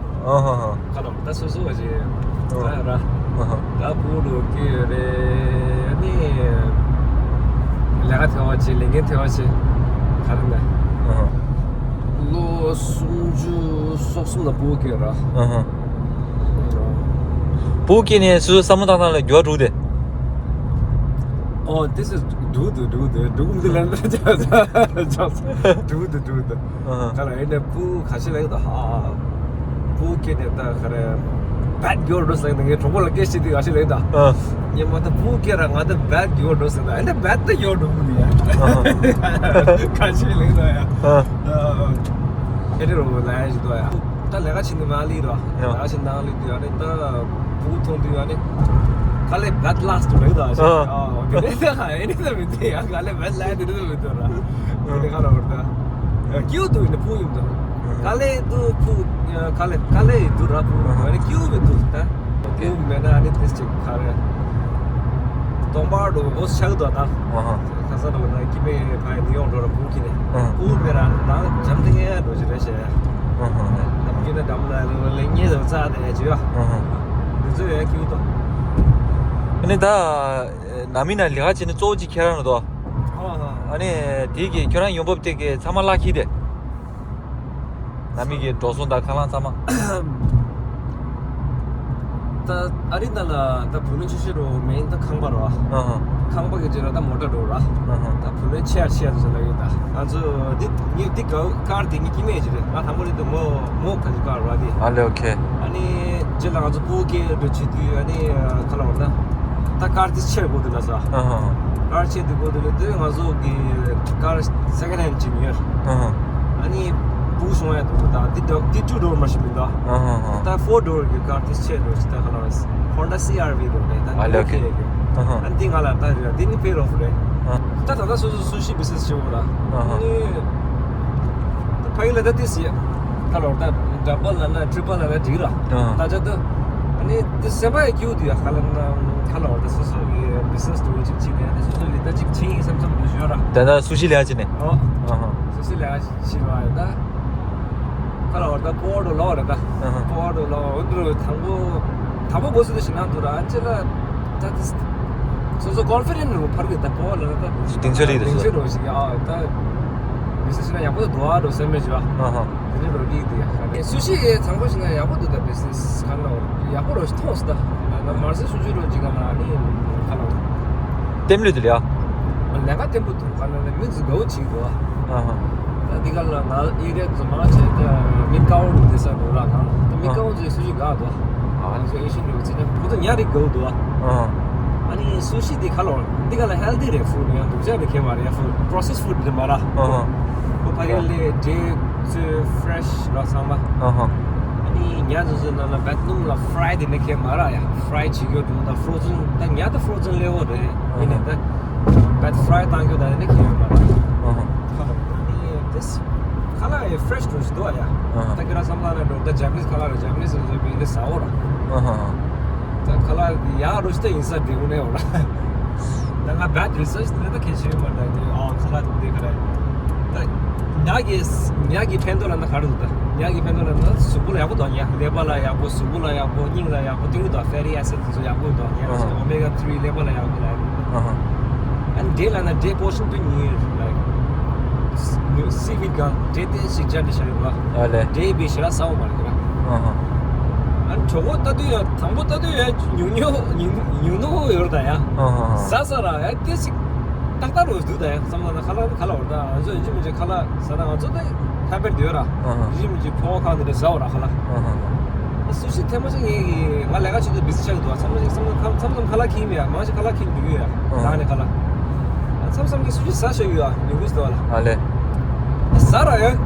ཨ་ཧ་ཧ། ག་ལོ་ད་སོ་སོ་བ་ཅེ། ཨ། ད་ར། ཨ་ཧ། ད་ཕྲུ་གུ་ལོ་སྐྱེས་རེད་ནི། ལས་ཀ་ཐེ་བ་ཆེ་ལས་འགན་ཐེ་བ་ཆེ། ག་རེ་ན། ཨ་ཧ། ལོ་སུམ་ཅུ་སོ་གསུམ་ལ་ཕྲུ་གུ་སྐྱེས་ར། ཨ་ཧ། ཕྲུ་གུ་སྐྱེས་ནས་སོ་སོའི་བསམ་བློ་བཏང་སྟངས་ལ་འགྱུར་བ་འགྲོ་གི་འདུག་ཨོ་དེ་སུ་འགྲོ་གི་འདུག་འགྲོ་གི་འདུག་འགྲོ་གི་འདུག་ལབ་ན་འགྲོ་གི་འདུག་འགྲོ་གི་འདུག་ཨ་ཧ། ག་ལ་ཨེ་ནས་ཕྲུ་གུ་ག་ཤེད་ལེགས་དང་ཧ། ཕྲུ་གུ་སྐྱེས་ནས་ད་ག་རེ་བད་འགྱུར་འགྲོ་ཟེར་ནས་ངའི་གྲོགས་པོ་ལ་སྐད་ཆ་དེ་ག་ཤེད་ལེགས་དང་། ཨ། ཉི་མ་ད་ཕྲུ་གུ་སྐྱེས་ར་ང་ད་བད་འགྱུར་འགྲོ་ཟེར་ད་ཨེ་ནས་བད་ད་འགྱུར་འགྲོ་གི་ཡ། ཨ་ཧ། ག་ཤེད་ལེགས་དང་ཡ། ཨ། ཨེ་རེ་རོ་ལ་ཡ་ཞིག་དོ་ཡ། ད་ལས་ཀ་བྱེད་ནི་མ་ལི་ར། ཡ། ལས་ཀ་བྱེད་ནང་ལི་དུ་ཡ་ནི་ད་ཕྲུ་གུ་མཐོང་དུ་ཡ་ནི། ག་ལེ་བད་ལ་སི་ཊི་རེད་ད། ཨ། ཨ་དེ་ནས་ད་ཨེ་ནི་ད་མི་དེ་ཡ་ག་ལེ་བད་ལ་དེ་ནི་ད་མི་དུ་ར། དེ་ནི་ག་ལ་བར་ད། ཀྱུ་དུ་ཡིན་ཕྲུ་གུ་ཡིན་ད། ག་ལེ་དུ་ཕྲུ་གུ་ག་ལེ་ག་ལེ་ཡིན་དུ་ར་ཕྲུ་གུ་ཨ་ནི་ཀྱུ་མི་དུ་ད། ཀྱུ་མེད་ན་ཨ་ནི་དེ་ཅིག་ག་རེ། སྟོང་པར་དུ་འོ་ཆགས་དུ་ད། ཨ་ཧ། ཁ་ས་རུ་ན་ཀི་པེ་ཕའི་ནིའུ་ཡོག་འགྲོ་ར་ཕྲུ་གུ་ཁྱེར་ནས། ཨ། ཕྲུ་གུ་མེད་ར་ནང་འཇམ་ཐིང་ངེ་འགྲོ་ཅི་རེད་ཞེས། ཨ་ཧ། ནམ་རྒྱུན་ན་འགྲམ་ལ་རུ་ལེ་ཉེ་དུ་རྩ་དེ་ཡ་ཅི་ཡ། ཨ་ཧ། འདི་ཚོ་ཡ་ཁྱུ་དང་། ཨ་ནི་ད་ནང་མི་ན་ལས་ཀ་བྱེད་ནི་གཙོ་བོ་གཅིག་ཁྱེད་རང་རེད་དོ། ཨ་ཧ། ཨ་ནི་དེ་གི་ཁྱོད་རང་ཡོང་འབབ་དེ་གི་ཚང་མ་བརླག་ཁྱི་དེ། ནང་མི་གི་འགྲོ་སོང་དང་ཁ་ལག་ཚང་མ། ད་ཨ་རི་ནང་ལ་ད་བུ་ལོན་ཆེ་ཤོས་རོ་མེན་ད་ཁང་པ་རོ། ཨ་ཧ། ཁང་པ་གི་རྗེས་ལ་ད་མོ་ཊ་འགྲོ་ར། ཨ་ཧ། ད་བུ་ལོན་ཆེ་ཡ་ཆེ་ཡ་ཟེར་ལ་ཡོད་ད། ང་ཚོ་འདི་ངས་འདི་ག་ཀར་འདི་ངས་སྐྱིད་མེད་ཅི་རེད། ང་དང་པོ་རེད་འདུག་མོ་མོ་ག་ཅི་ཀར་ར་འདི། ཨ་ལེ་ཨོ་ཁེ། ཨ་ནི་རྗེས་ལ་ང་ཚོ་ཕྲུ་གུ་སྐྱེ་འགྲོ་བྱེད་དུས་ཨ་ནི་ཁ་ལ་བ་ད་ད་ཀར་འདི་ཆེར་དགོས་འདུག་ལ་ས། ཨ་ཧ། ཀར་ཆེ་འདུག་གོ་འདུག་ལ་དེ་ང་ཚོ་གི་ཀར་སེ་ཀན་ཧེན་ཅིག་ཉོས། ཨ་ཧ། ཨ་ནི་བུ་སོང་ཡ་འདུག་ད་འདི་འདྲ་འདི་ཊུ་ཌོར་མ་ཤིན་མི་འདུག་ཨ་ཧ་ཧ། ད་ཕོར་ཌོར་གི་ཀར་དེ་ཆེ་འདུག་ད་ཧ་ལ་ཧོན་ཌ་སི་ཨར་ཝི་འདུག་རེད་ད། ཨ་ལེ་ཨོ་ཁེ། ཨ་ཧ། ཨ་ནི་འདི་ང་ལ་ད་རེད་འདི་ནི་པེ་ཌ་ཨོཕ་རེད། ཨ། ད་ད་ལྟ་སོ་སོ་སུ་ཤི་བི་ཛི་ནེ་སི་བྱེད་འོ་ར། ཨ་ཧ། ཨ་ནི། ད་ཕ་གི་ལ་ད་དེ་སི་ཡ། ཁ་ལོར་ད་ཌབ་བལ་ལ་ན་ཊི་རི་པལ་ལ་ན་འགྲིག་ར། ཨ། ད་ཆ་ད། ཨ་ནི་དེ་སེམས་པ་ཡ་སྐྱིད་པོ་འདུག་ཡ། ཁ་ལ་ན་ཁ་ལོར་ད་སོ་སོ་གི་བི་ཛི་ནེ་སི་འདུག་ཅིག་བྱེད་ནས་ད་སོ་སོ་གི་ད་ཅིག་བྱེད་ཡིན་བསམ་བསམ་འདུག་ཞུ་ར། ད་ད་སུ་ཤི་ལས་ཡ་བྱེད་ནས། ཨོ། ཨ་ཧ། སུ་ཤི་ལས་ཡ་བྱེད་ར་ཡ་ད། ཁ་ལོར་ད་པོ་ཏོ་ལོ་ར་ད། ཨ་ཧ། པོ་ཏོ་ལོ་འོ་འདུག་དང་པོ། དང་པོ་སྒོ་ཚུགས་ཤིག་ན་འདུག་ར་ཅི་ལ། ད་དེ། སོ་སོ་ཀོན་ཕི་ཌེན་ཊི་རུ་ཕར་གི་ད་པོ་ལ་ད་དེང་ཆ་རེད་དེ་དེང་ཆ་རུ་ཞིག་ཨ་ད་བི་ཛི་ནེ་སི་ན་ཡག་པོ་འདུག་ཨ་རོ་སེམས་མེད་ཅོ་ཨ། ཨ་ཧ། དེ་ནི་རོ་ལི་དེ་ཡ་ཁ་ནས་སུ་ཤི་ཡེ་ཚང་པོ་ཞིག་ན་ཡག་པོ་འདུག་ད་བི་ཛི་ནེ་སི་ཁ་ན་ཡག་པོ་རོ་ཞིག་མཐོང་སི་ད་ན་མར་སེ་སུ་ཤི་རོ་ཅིག་ག་ན་ནི་ཁ་ན་ལྟེམ་ལུས་དེ་ལ་ཡ། ལས་ཀ་ལྟེམ་པོ་འདུག་ག་ན་ནི་མི་ཚོ་དགའ་བོ་བྱེད་འདུག་ཨ། ཨ་ཧ། ད་འདི་ག་ལ་ང་ཨི་རེད་ཚོ་མང་ཆེ་ད་མི་དཀར་པོ་རུ་དེ་ས་རུ་ར་གང་ད་མི་དཀར་པོ་ཚོའི་སུ་ཤི་དགའ་འདུག་ཨ། ང་ཚོ་ཨེ་ཤི་ཡན་རིགས་ཚོ་ཁོ་ཚོ་ཉ་རིགས་དགའ་བོ་འདུག་ཨ། ཨ་ནི་སུ་ཤི་འདི་ཁ་ལོ་འདི་ག་ལ་ཧེལ་ཐི་རེད། ཕུཌ་ཡང་སྡུག་ཅག་རེད་ཁེ་མ་རེད། ཕུཌ་པྲོ་སེ་སི་ཕུཌ་རེད་མ་ར། ཨ་ཧ། ཁོ་ཕ་གི་ལས་འབྲས་ཚོས་ཕི་རེ་ཤི་ར་ཚང་མ། ཨ་ཧ། ཨ་ནི་ཉ་ཚོ་ཚོའི་ནང་ལ་བད་སྣུམ་ལ་ཕ་རའི་དེ་ནས་ཁེ་མ་ར་ཡ། ཕ་རའི་བྱེད་རྒྱུ་འདུག་ད་ཕྲོ་ཛན་ད་ཉ་ད་ཕྲོ་ཛན་ལེ་བོ་རེད། ཨ་ཧ། ཡིན་ནས་ད་བད་ཕ་རའི་བཏང་རྒྱུ་ད་ནི་ཁེ་ཡོད་མ་ར། ཨ་ཧ། ཁ་ལོ་ཨ་ནི་དེ་ཁ་ལག་ཡ་ཕི་རེ་ཤི་འདུག་ཟེར་འདུག་ཡ། ཨ་ཧ། ད་ཁྱེད་རང་བསམ་བློ་ནས་འགྲོ་ད་ཇ་པ་ནི་སི་ཁ་ལག་རེད། ཇ་པ་ནི་སི་ཚོ་བི་འདི་ཟ་འོ་ར། ཨ་ཧ། ད་ཁ་ལག་ཡག་རུ་ཞིག་ད་ཡིན་ས་དེ་འུ་ནས་འོ་ར། ད་ང་བད་རི་སར་ཆི་དེ་ད་གལ་ཆེ་ཡོད་མ་རེད་དེ། ཨ་ཁ་ལག་དེ་ག་རེ། ད་ཉ་གི་ཉ་གི་ཕན་ཐོགས་ལ་ན་ག་རེ་འདུག་ད་ཉ་གི་ཕན་ཐོགས་ལ་ན་གཟུགས་པོ་ལ་ཡག་པོ་འདུག་ཉ་ཀླད་པ་ལ་ཡག་པོ། གཟུགས་པོ་ལ་ཡག་པོ། སྙིང་ལ་ཡག་པོ། སྟོན་གི་འདུག་ཕེ་ཊི་ཨེ་སིཌ་དེ་ཚོ་ཡག་པོ་འདུག་ཉ་ཨ་ཧ། ཨོ་མེ་ག་ཐི་རི་ཀླད་པ་ལ་ཡག་པོ་ལ་ཡག་པོ། ཨ་ཧ། ཨ་ནི་འབྲས་ལ་ན་འབྲས་པོར་ཤིན་ཏུ་ཉུང་། ལའིཀ་སི་ཝིཌ་གང་འབྲས་དེ་ཞིག་སྦྱར་ཏེ་བཞག་ཡོད་པ། ཨ་ལེ། འབྲས་པའི་ཞེ་དྲག་ཟ་འོ་མ་རེད་ཁྱེད་རང་། ཨ་ཧ། ཨ་ནི་གྲོད་ཁོག་ལྟ་དུས་ཡང་དང་པོ་ལྟ་དུས་ཡང་ཉུང་ཉུང་ཉུང་ཉུང་ཉུང་ཡོད་རེད་ད་ཡ། ཨ་ཧ། ཟ་ཟ་ར་ཡ་དེ་ཞིག་ཏག་ཏག་རུ་འདུག་ད་ཡ། བསམ་བློ་ན་ཁ་ལག་ཁ་ལག་འོར་ད་ང་ཚོ་ཡིན་གཅིག་མིན་གཅིག་ཁ་ལག་ཟ་ད་ང་ཚོ་ད་ཧེ་བིཊ་ཡོད་ར། ཨ་ཧ། ཡིན་གཅིག་མིན་གཅིག་ཕོ་བ་ཁ་འདི་འདྲ་ཟ་འོ་ར་ཁ་ལག་ཨ་ཧ། སུ་ཤི་ཐེངས་མ་གཅིག་ངས་ཀྱི་ང་ལས་ཀ་བྱེད་དུས་བི་ཟི་ཆགས་འདུག་མཚམས་མཚམས་མཚམས་མཚམས་ཁ་ལག་ཁེངས་མེད་མང་ཆེ་ཁ་ལག་ཁེངས་འདུག་ཡོད་ཨ་ལག་ནས་ཁ་ལག་མཚམས་མཚམས་ཀྱི་སུ་ཤི་ཟ་ཤོད་ཡོད་ཨ་མི་འགུལ་སྡོད་ལ། ཨ་ལས། ཟ་ར་ཡོད།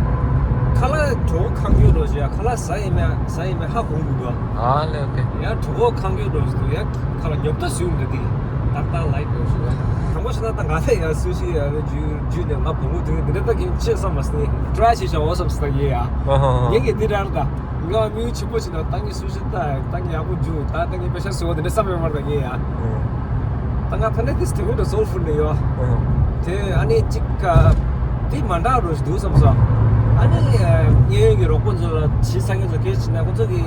ཁ་ལག་གྲོད་ཁོག་ཁེངས་རྒྱུ་རོ་ཞིག་ཡ་ཁ་ལག་ཟ་ཡིན་མེད་ཟ་ཡིན་མེད་ཧ་གོ་མི་འདུག་ཨ་ལས་ཨོ་ཁེ། ཡ་གྲོད་ཁོག་ཁེངས་རྒྱུ་རོ་ཞིག་འདུག་ཡ་ཁ་ལག་ཉོབ་ཏོ་ཟུག་འདུག་དེ་ཏག་ཏག་ལའིག་རོ་ཞིག་ཡ་དང་པོ་ཞིག་ན་ད་ང་ཚེ་ཡ་སུ་ཤི་ཡ་རེ་ཇུ་ཇུ་ནས་ང་བུ་མོ་དུས་འདི་འདྲ་ད་གིན་ཆེ་བསམ་མ་སི་ནི་ཀྲའི་བྱེད་བྱ་འོ་བསམ་སི་ད་ཡེ་ཡ་ངེད་ཀྱི་འདི་འདྲ་ད། ང་མི་ཆེན་པོ་ཞིག་ན་ཏང་གི་སུ་ཤི་ཏ་ཏང་གི་ཡག་པོ་འཇུ་ད་ཏང་གི་པེ་ཤ་སུ་བ་དེ་འདྲ་བསམ་ཡོད་མ་རེད་ཡིན་ཡ། ད་ང་ཕ་ནས་དེ་དེ་མོ་འདྲ་སོལ་ཧྥུལ་ནས་ཡོད། དེ་ཨ་ནི་གཅིག་ག་དེ་མ་འདྲ་རོ་ཞིག་འདུག་བསམ་སོང་། ཨ་ནི་གཡས་གཡོན་གྱི་རོགས་པ་ཚོ་ལ་བྱིས་ས་ངན་ཚོ་སྐད་ཆ་ན་ཁོ་ཚོ་གི་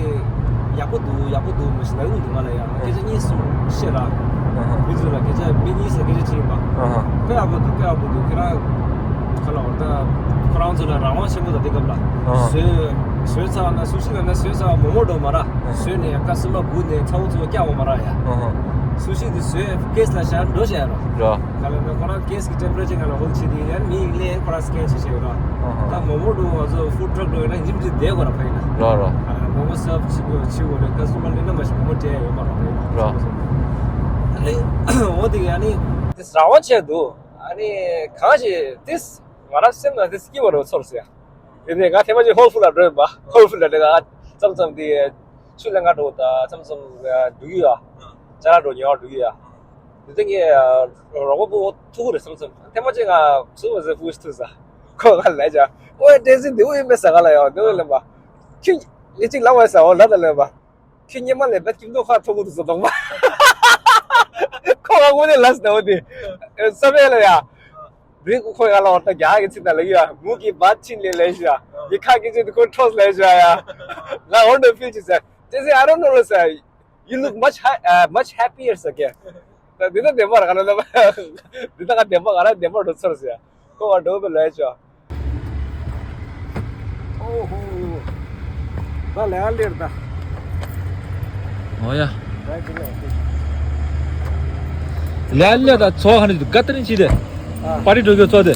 ཡག་པོ་འདུག་ཡག་པོ་འདུག་མ་ཞིག་ལ་ཡོང་འདུག་ང་ལ་ཡང་སྐད་ཆ་གཉིས་གསུམ་བཤད་ར། མི་ཚོ་ལ་སྐད་ཆ་མི་གཉིས་ལ་སྐད་ཆ་དྲིས་ཡིན་པ། དཔེ་ཡག་པོ་འདུག་དཔེ་ཡག་པོ་འདུག་ཁྱེད་རང་ཁ་ལ་བར་ད་ཁོ་རང་ཚོ་ལ་རང་དབང་ཆེན་པོ་དང་དེ་སྐབས་ལ་བཟོས་བཟོས་ཚར་བ་ན་སུ་ཤི་ལ་ན་བཟོས་ཚར་བ་མོག་མོག་འགྲོ་མ་ར་བཟོས་ནས་ཀ་སི་མ་བུ་ནས་ཚ་བོ་ཚོ་སྐྱ་བོ་མ་ར་ཡ། སུ་ཤི་འདི་བཟོས་ཀེ་སི་ལ་ཤར་འགྲོ་བྱས་རོ། ག་ལ་ན་ཁོ་རང་ཀེ་སི་གི་ཊེམ་པ་རེ་ཅར་ང་ལ་ཧོལ་བྱེད་དེ་ཡིན་ཡང་མི་ཡིན་ལེ་ཡང་ཁོ་རང་སི་ཀེན་བྱེད་བྱས་རོ། ད་མོག་མོག་འགྲོ་ང་ཚོ་ཧྥུཌ་ཊག་འགྲོ་ཡིན་ན་ཡིན་གྱི་བསྡད་དགོས་ར་ཕ་ཡིན་ན། རོ་རོ། མོག་མོག་སརབ་བྱེད་དགོས་བྱེད་དགོས་ནས་ཀ་སི་མ་ལེན་ན་མ་ཤི་མོག་མོག་སྤྲད་ཡ་ཡོད་མ་རོ་ཕ་ཡིན་ན། རོ། ཨ་ནི་འོ་དེ་ཡ་ནི་དེ་རང་དབང་ཆེ་འདུག་ཨ་ནི་གང་ཞིག་དེ་ང་རང་སེམས་ནང་དེ་སྐྱིད་པ་རུ་ཚོར་སོང་ཡ། དེ་ནས་ང་ཐེངས་མ་གཅིག་ཧོལ་ཧྥུཌ་ལ་འགྲོ་ཡིན་པ་ཧོལ་ཧྥུཌ་ལ་འགྲོ་ཡ་མཚམས་མཚམས་དེ་ཆུ་ལེན་ག་འགྲོ་ད་མཚམས་མཚམས་འགྲོ་གི་ཡ། ཅ་ལག་འགྲོ་ཉོ་བ་འགྲོ་གི་ཡ། དེ་ཚོ་ངས་རོགས་པ་པོ་ཐུག་གི་རེད་མཚམས་མཚམས་ཐེངས་མ་གཅིག་ང་ཚུགས་མ་ཟེར་ཧྥུ་ཤི་ཐུག་ས་ཁོ་ང་ལས་ཀྱང་ཨོ་ཡ་ཏྲེ་སི་འདི་འུ་ཡིན་པས་ཟ་ག་ལ་ཡ་འདི་འུ་ལེན་པ། ཁྱི་ངས་གཅིག་ལབ་བས་ཟ་འོ་ལ་ད་ལེན་པ། ཁྱི་སྙེ་མ་ལས་བད་ཀྱི་མདོག་ཁ་ཐོག་གུ་དུ་བཟོ་དོག་པ། ཁོ་ང་དངོས་གནས་ལབ་ཟིན་འོ་དེ། བསམ་ཡས་ལ་ཡ། དེ་ཁོ་ཡ་ལ་འོ་ད་རྒྱ་གི་ཚིག་ད་ལ་ཡ་མུ་གི་བད་ཕྱིན་ལས་ལས་ཤི་ཡ། ཡི་ཁ་གི་ཚིག་དུ་ཁོ་ཁྲོས་ལས་ཤི་ཡ། ང་འོ་འདྲ་ཕིལ་ཅི་ཟེར། ཏྲེ་སི I don't know ལ་ཟེར། You look much high, uh, much happier ཟེར་གི། ད་འདི་ད་བདེན་པ་ར་ག་ལ་ལ། འདི་ད་ང་བདེན་པ་ང་ར་བདེན་པ་འགྲོ་ཚར་ཟེར། ཁོ་བ་འགྲོ་བའི་ལས་ཤི་ཡ། ཨོ་ཧོ། ད་ལས་ཀ་ལེར་ད། ཨོ་ཡ། ལས་ཀ་ལེར་ད་ཚོ་ཧ་ནི་ག་ཏ་རིན་ཆི་དེ། ཨ། པར་ཊི་འགྲོ་གི་ཚོ་དེ།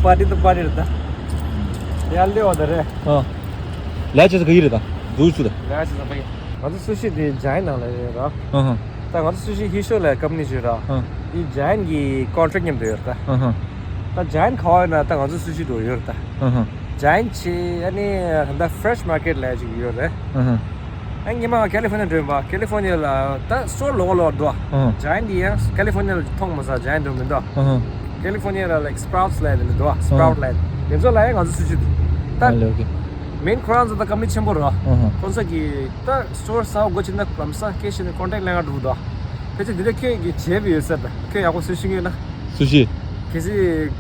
པར་ཊི་ད་པར་ཊི་རེད་ད། ལས་ཀ་ལེར་བ་ད་རེད། ཨ། ལས་ཀ་བྱེད་ས་ག་ཡི་རེད་ད། འདུག་ཚུལ་ད། ལས་ཀ་བྱེད་ས་ག་ཡི། ང་ཚོ་སུ་ཤི་དེ་ཇ་ཡན་ནང་ལ་ཡོད་ར། ཨ་ཧ། ད་ང་ཚོ་སུ་ཤི་ཧི་ཤོ་ལ་ཀམ་ནི་ཞིག་ར། ཨ། དེ་ཇ་ཡན་གྱི་ཀོན་ཊེག་མཉམ་དུ་ཡོད་ར་ད། ཨ་ཧ། ད་ཇ་ཡན་ག་བ་ཡོད་ན་ད་ང་ཚོ་སུ་ཤི་དུ་ཡོད་ར་ད། ཨ་ཧ། ཇ་ཡན་ཆེ་ཨ་ནི་ད་ཕེ་རེ་ཤི་མར་ཀེཊ་ལ་ཅིག་ཡོད་རེད། ཨ་ཧ། ཨ་ཉི་མ་ང་ཀེ་ལི་ཧྥོར་ནི་ཡ་འགྲོ་ཡིན་པ། ཀེ་ལི་ཧྥོར་ནི་ཡ་ལ་ད་སི་ཊོར་ལོག་ལོག་འདུག་ཨ། ཇ་ཡན་དེ་ཡང་ཀེ་ལི་ཧྥོར་ནི་ཡ་ལ་མཐོང་མ་ས་ཇ་ཡན་འགྲོ་མི་འདུག་ཨ་ཧ། ཀེ་ལི་ཧྥོར་ནི་ཡ་ལ་ལའིཀ་སི་པ་རའུ་ཊི་ལ་དེ་འདུག་སི་པ་རའུ་ཊི་ལ་དེ་ཚོ་ལ་ཡང་ང་ཚོ་སུ་ཤི་དུ་ད། ཨ་ལེ་ཨོ་ཁེ། མེན་ཁོ་རང་ཚོ་ད་ཀམ་ནི་ཆེན་པོ་རེད། ཨ་ཧ། ཁོང་ཚོ་གི་ད་སི་ཊོར་གསར་པ་སྒོ་ཕྱེ་ན་ལམ་སང་སྐད་བཤད་ནས་ཀོན་ཊེག་ལེན་ག་འགྲོ་གི་འདུག་ཕལ་ཆེར་འདི་འདྲ་ཁྱོད་ཀྱི་བྱས་པ་ཡོད་ས་ད་ཁྱོད་ཡག་པོ་སུ་ཤི་ཡོད་ན། སུ་ཤི། གལ་སྲིད་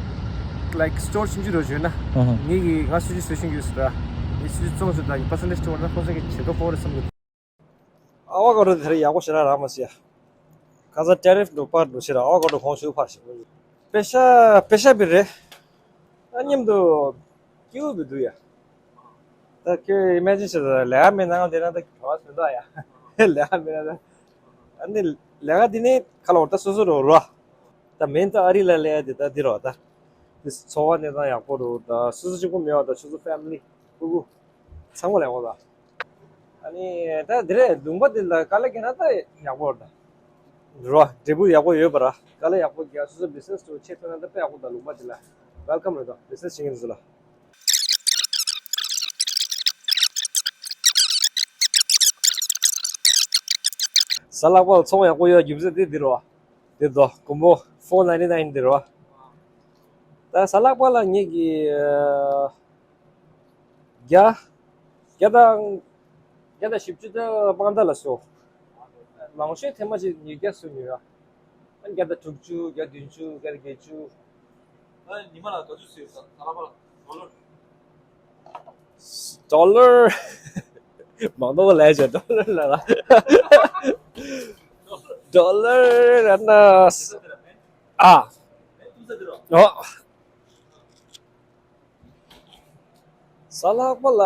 ལའིཀ་སི་ཊོར་ཆུང་ཆུང་རོ་བྱོས་ན། ཨ་ཧ། ངེད་ཀྱིས་ང་སུ་ཤི་སུ་ཤི་ཡོད་ཟེར་ད། ངས་སུ་ཤི་བཙོང་ཟེར་ད་ངས་པར་སེན་ཊེཇ་སྤྲོད་པ་ན་ཁོང་ཚོ་གི་བྱེད་དོ་ཁོ་རེ་བསམ་གི། ཨ་ཝ་ཀ་ཌོ་དེ་རེ་ཡག་པོ་ཞེ་དྲག་རག་མ་སོང་ཡ། ཁ་སང་ཊེ་རིཕ་འདུག་པར་འདུག་ཞེ་དྲག་ཨ་ཝ་ཀ་ཌོ་གོང་ཞུ་ཕར་ཞིག་པེ་ཤ་པེ་ཤ་བི་རེད། ཨ་མཉམ་དུ་སྐྱིད་པོ་བི་འདུག་ཡ། ད་ཁྱོད་ཨི་མེ་ཇིན་བྱེད་ད་ལས་ཀ་མེད་ན་ང་དེ་ན་ད་གྲོགས་མི་འདུག་ཡ། ལས་ཀ་མེད་ན་ད། ཨ་ནི་ལས་ཀ་འདི་ནི་ཁ་ལོ་ད་སོ་སོ་རོ་རོ། ད་མེན་ད་ཨ་རི་ལ་ལས་ཀ་འདི་ད་འདི་རོ་ད། འདི་འཚོ་བ་གནས་སྟངས་ཡག་པོ་རོ་ད་སོ་སོ་གཅིག་པོ་མེད་པ་ད་སོ་སོ་ཕེ་མི་ལི་ཕྲུ་གུ་ཚང་མ་ལས་ཀ་ད། ཨ་ནི་ད་འདི་རེད་ལུང་པ་འདི་ལ་དཀའ་ལས་རྒྱག་ན་ད་ཡག་པོ་རེད་ད། རོ་འབྲས་བུ་ཡག་པོ་ཡོད་པ་ར་དཀའ་ལས་ཡག་པོ་རྒྱག་སོ་སོ་བི་ཛི་ནེ་སི་དུ་ཆེ་ཐོན་ན་ད་དཔེ་ཡག་པོ་ད་ལུང་པ་འདི་ལ་ཝེལ་ཀམ་རེད་ད་བི་ཛི་ནེ་སི་བྱེད་མཁན་ཚོ་ལ། གཟའ་ལྷག་པ་ལ་ཚོང་ཡག་པོ་ཡོད་རྒྱུ་མཚན་དེ་འདི་རོ། འདི་དོ་དགོང་མོ་ཕོར་ནའིན་ཊི་ནའིན་འདི་རོ། ད་གཟའ་ལྷག་པ་ལ་ངེད་ཀྱི་ཨ། བརྒྱ། བརྒྱ་དང་། བརྒྱ་དང་བཞི་བཅུ་དང་པང་ད་ལ་སོ། མང་ཤོས་ཐེངས་མ་གཅིག་ཉིས་བརྒྱ་སུ་ཉོས་ཡ། ཨ་བརྒྱ་དང་དྲུག་ཅུ་བརྒྱ་བདུན་ཅུ་བརྒྱ་དང་བརྒྱད་ཅུ། ཨ་ཉི་མ་ལ་ག་ཚོད་སུ་ཡོད་ས་ས་ལ་པ་ལ་ཌོ་ལར། ཌོ་ལར། མང་པོ་ལས་བྱ་ཌོ་ལར་ལ་ལ། ཌོ་ལར་ལ་ན། ཨ། ཨོ། གཟའ་ལྷག་པ་ལ།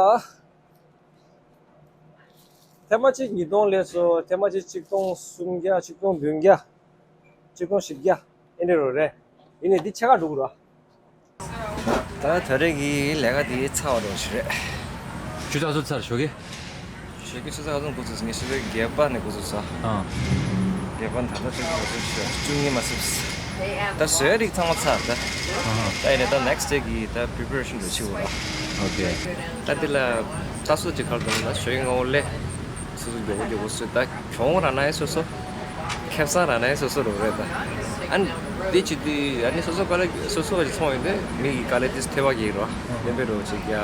ཐེངས་མ་གཅིག་ཉིས་སྟོང་ལས་སོ་ཐེངས་མ་གཅིག་ཆིག་སྟོང་སུམ་བརྒྱ་ཆིག་སྟོང་བདུན་བརྒྱ། ཆིག་སྟོང་བཞི་བརྒྱ། ཨེ་འདྲ་རོ་རེད། ཡིན་ནའི་འདི་ཕྱེད་ཀ་འགྲོ་གི་རོ། ད་དོ་རེ་གི་ལས་ཀ་འདི་ཚར་བ་རོ་ཞིག་རེད། ཆུ་ཚོད་ཚར་ཞོགས་ཀྱི། ཞོགས་ཀྱི་ཆུ་ཚོད་ག་ཚོད་འགོ་ཚུགས་ངས་ཞོགས་པའི་བརྒྱད་པ་ནས་འགོ་ཚུགས་སོང་། ཨ། བརྒྱད་པ་ད་ལྟ་ཆུ་ཚོད་ག་ཚོད་ཞོགས་བཅུ་གཉིས་མ་ཟིན། ད་བཟོས་རིགས་ཚང་མ་ཚར་ད། ཨ་ཧ། ད་ཡིན་ནས་ད་next day་གི་ད་preparation་འདྲ་བྱེད་དགོས་ར། ཨོ་ཁེ། ད་འདི་ལ་ད་སོ་ཅིག་ཁར་དུ་ན་ཞོགས་ཀྱི་ངོ་ལེ། སོ་སོ་མགྱོགས་པོ་མགྱོགས་པོ་བཟོས་ད་གྱོང་ར་ན་ཡ་སོ་སོ། ཁེ་བཟང་ར་ན་ཡ་སོ་སོ་རུ་རེད་ད། ཨ་ནི་དེ་ཅི་དེ་ཨ་ནི་སོ་སོ་དཀའ་ལས་སོ་སོ་ག་ཅིག་ཚོང་ཡོད་དེ་མི་གི་དཀའ་ལས་དེ་ཐེ་བ་གི་རོ། བདེན་པའི་རོ་ཅིག་ཡ།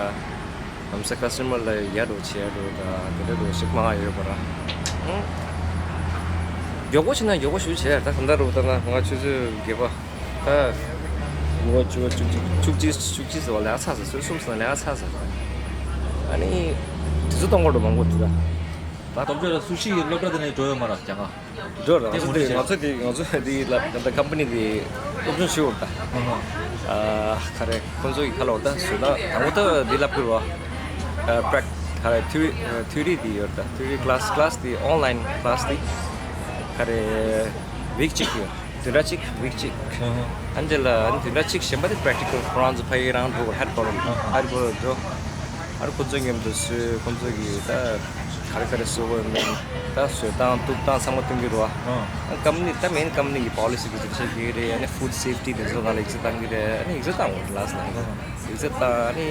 ལམ་སེ་customer་ལ་ཡ་རོ་བྱེད་ཡ་རོ་ད་དེ་འདྲ་རོ་ཞིག་མང་ཡོད་པ་ར། ཨང་། མགྱོགས་པོ་བྱེད་ན་མགྱོགས་པོ་ཞུ་བྱེད་ཡ་ད་ག་འདྲ་རོ་ད་ན་ང་ཆུ་ཚོད་བརྒྱད་པ། ད་ཉི་མ་བཅུ་པ་བཅུ་གཅིག་བཅུ་གཅིག་བཅུ་གཅིག་ཟེར་བ་ལས་ཚ་ཟེར་སོ་གསུམ་ཟེར་ལས་ཚ་ཟེར། ཨ་ནི་དེ་ཚོ་གཏོང་གོ་འགྲོ་མང་པོ་འདུག་ད། ད་སྟོབས་ཆེ་ལ་སུ་ཤི་ཡི་སློབ་གྲྭ་དེ་ནས་འགྲོ་ཡོད་མ་རེད་ཀྱང་ཨ། འགྲོ་ར་ང་ཚོ་དེ་ང་ཚོ་དེ་ང་ཚོ་དེ་ལ་ད་ལྟ་company་དེ་སློབ་སྦྱོང་ཞུ་འོར་ད། ཨ་ཁ་རེ་ཁོང་ཚོ་ཡི་ཁ་ལ་འོར་ད་སུ་ད་དང་པོ་ད་དེ་ལབ་དགོས་ར། practice་ཁ་རེ་theory་theory་དེ་ཡོད་ད་theory class class་དེ་online class་དེ་ཁ་རེ་week་གཅིག་ཡོད། བདུན་ཕྲག་གཅིག་week་གཅིག་ཨ་ནི་དེ་ལ་ཨ་ནི་བདུན་ཕྲག་གཅིག་གཞན་པ་དེ་practical་ཁོ་རང་ཚོ་ཕ་གི་རང་འགྲོ་ཧེ་ཌ་ཀོ་ཝ་ཊར་ཧེ་ཌ་ཀོ་ཝ་ཊར་འགྲོ། ཨ་རི་ཁོ་ཚོ་མཉམ་དུ་བཟོས་ཁོ་ཚོ་གི་ད་ག་རེ་ག་རེ་བཟོ་དགོས་མིན་ད་བཟོས་སྟངས་གཏུབ་སྟངས་ཚང་མ་སྟོན་གྱི་རེད་བ། ཨ་company་ད་main company་གི་policy་གི་དེ་ཆེད་ཀྱི་རེད། ཨ་ནི་food safety་དེ་ཚོ་ནང་ལ་ཡིག་ཚད་བཏང་གི་རེད། ཨ་ནི་ཡིག་ཚད་བཏང་དགོས་ལགས་ལ་ཡིག་ཚད་བཏང་ཨ་ནི་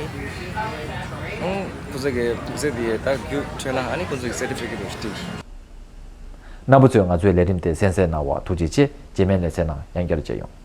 ཨང་ཁོ་ཚོ་གི་ཡིག་ཚད་དེ་ད་རྒྱུ་འཕྲོད་ན་ཨ་ནི་ཁོ་ཚོ་གི་certificate་རེ་སྤྲད། རྣམ་པ་ཚོས་ང་ཚོའི་ལས་རིམ་དེ་གསན་གཟིགས་གནང་བར་ཐུགས་རྗེ་ཆེ། རྗེས་མའི་ལེ་ཚན་ནང་ཡང་བསྐྱར་མཇལ་ཡོང་།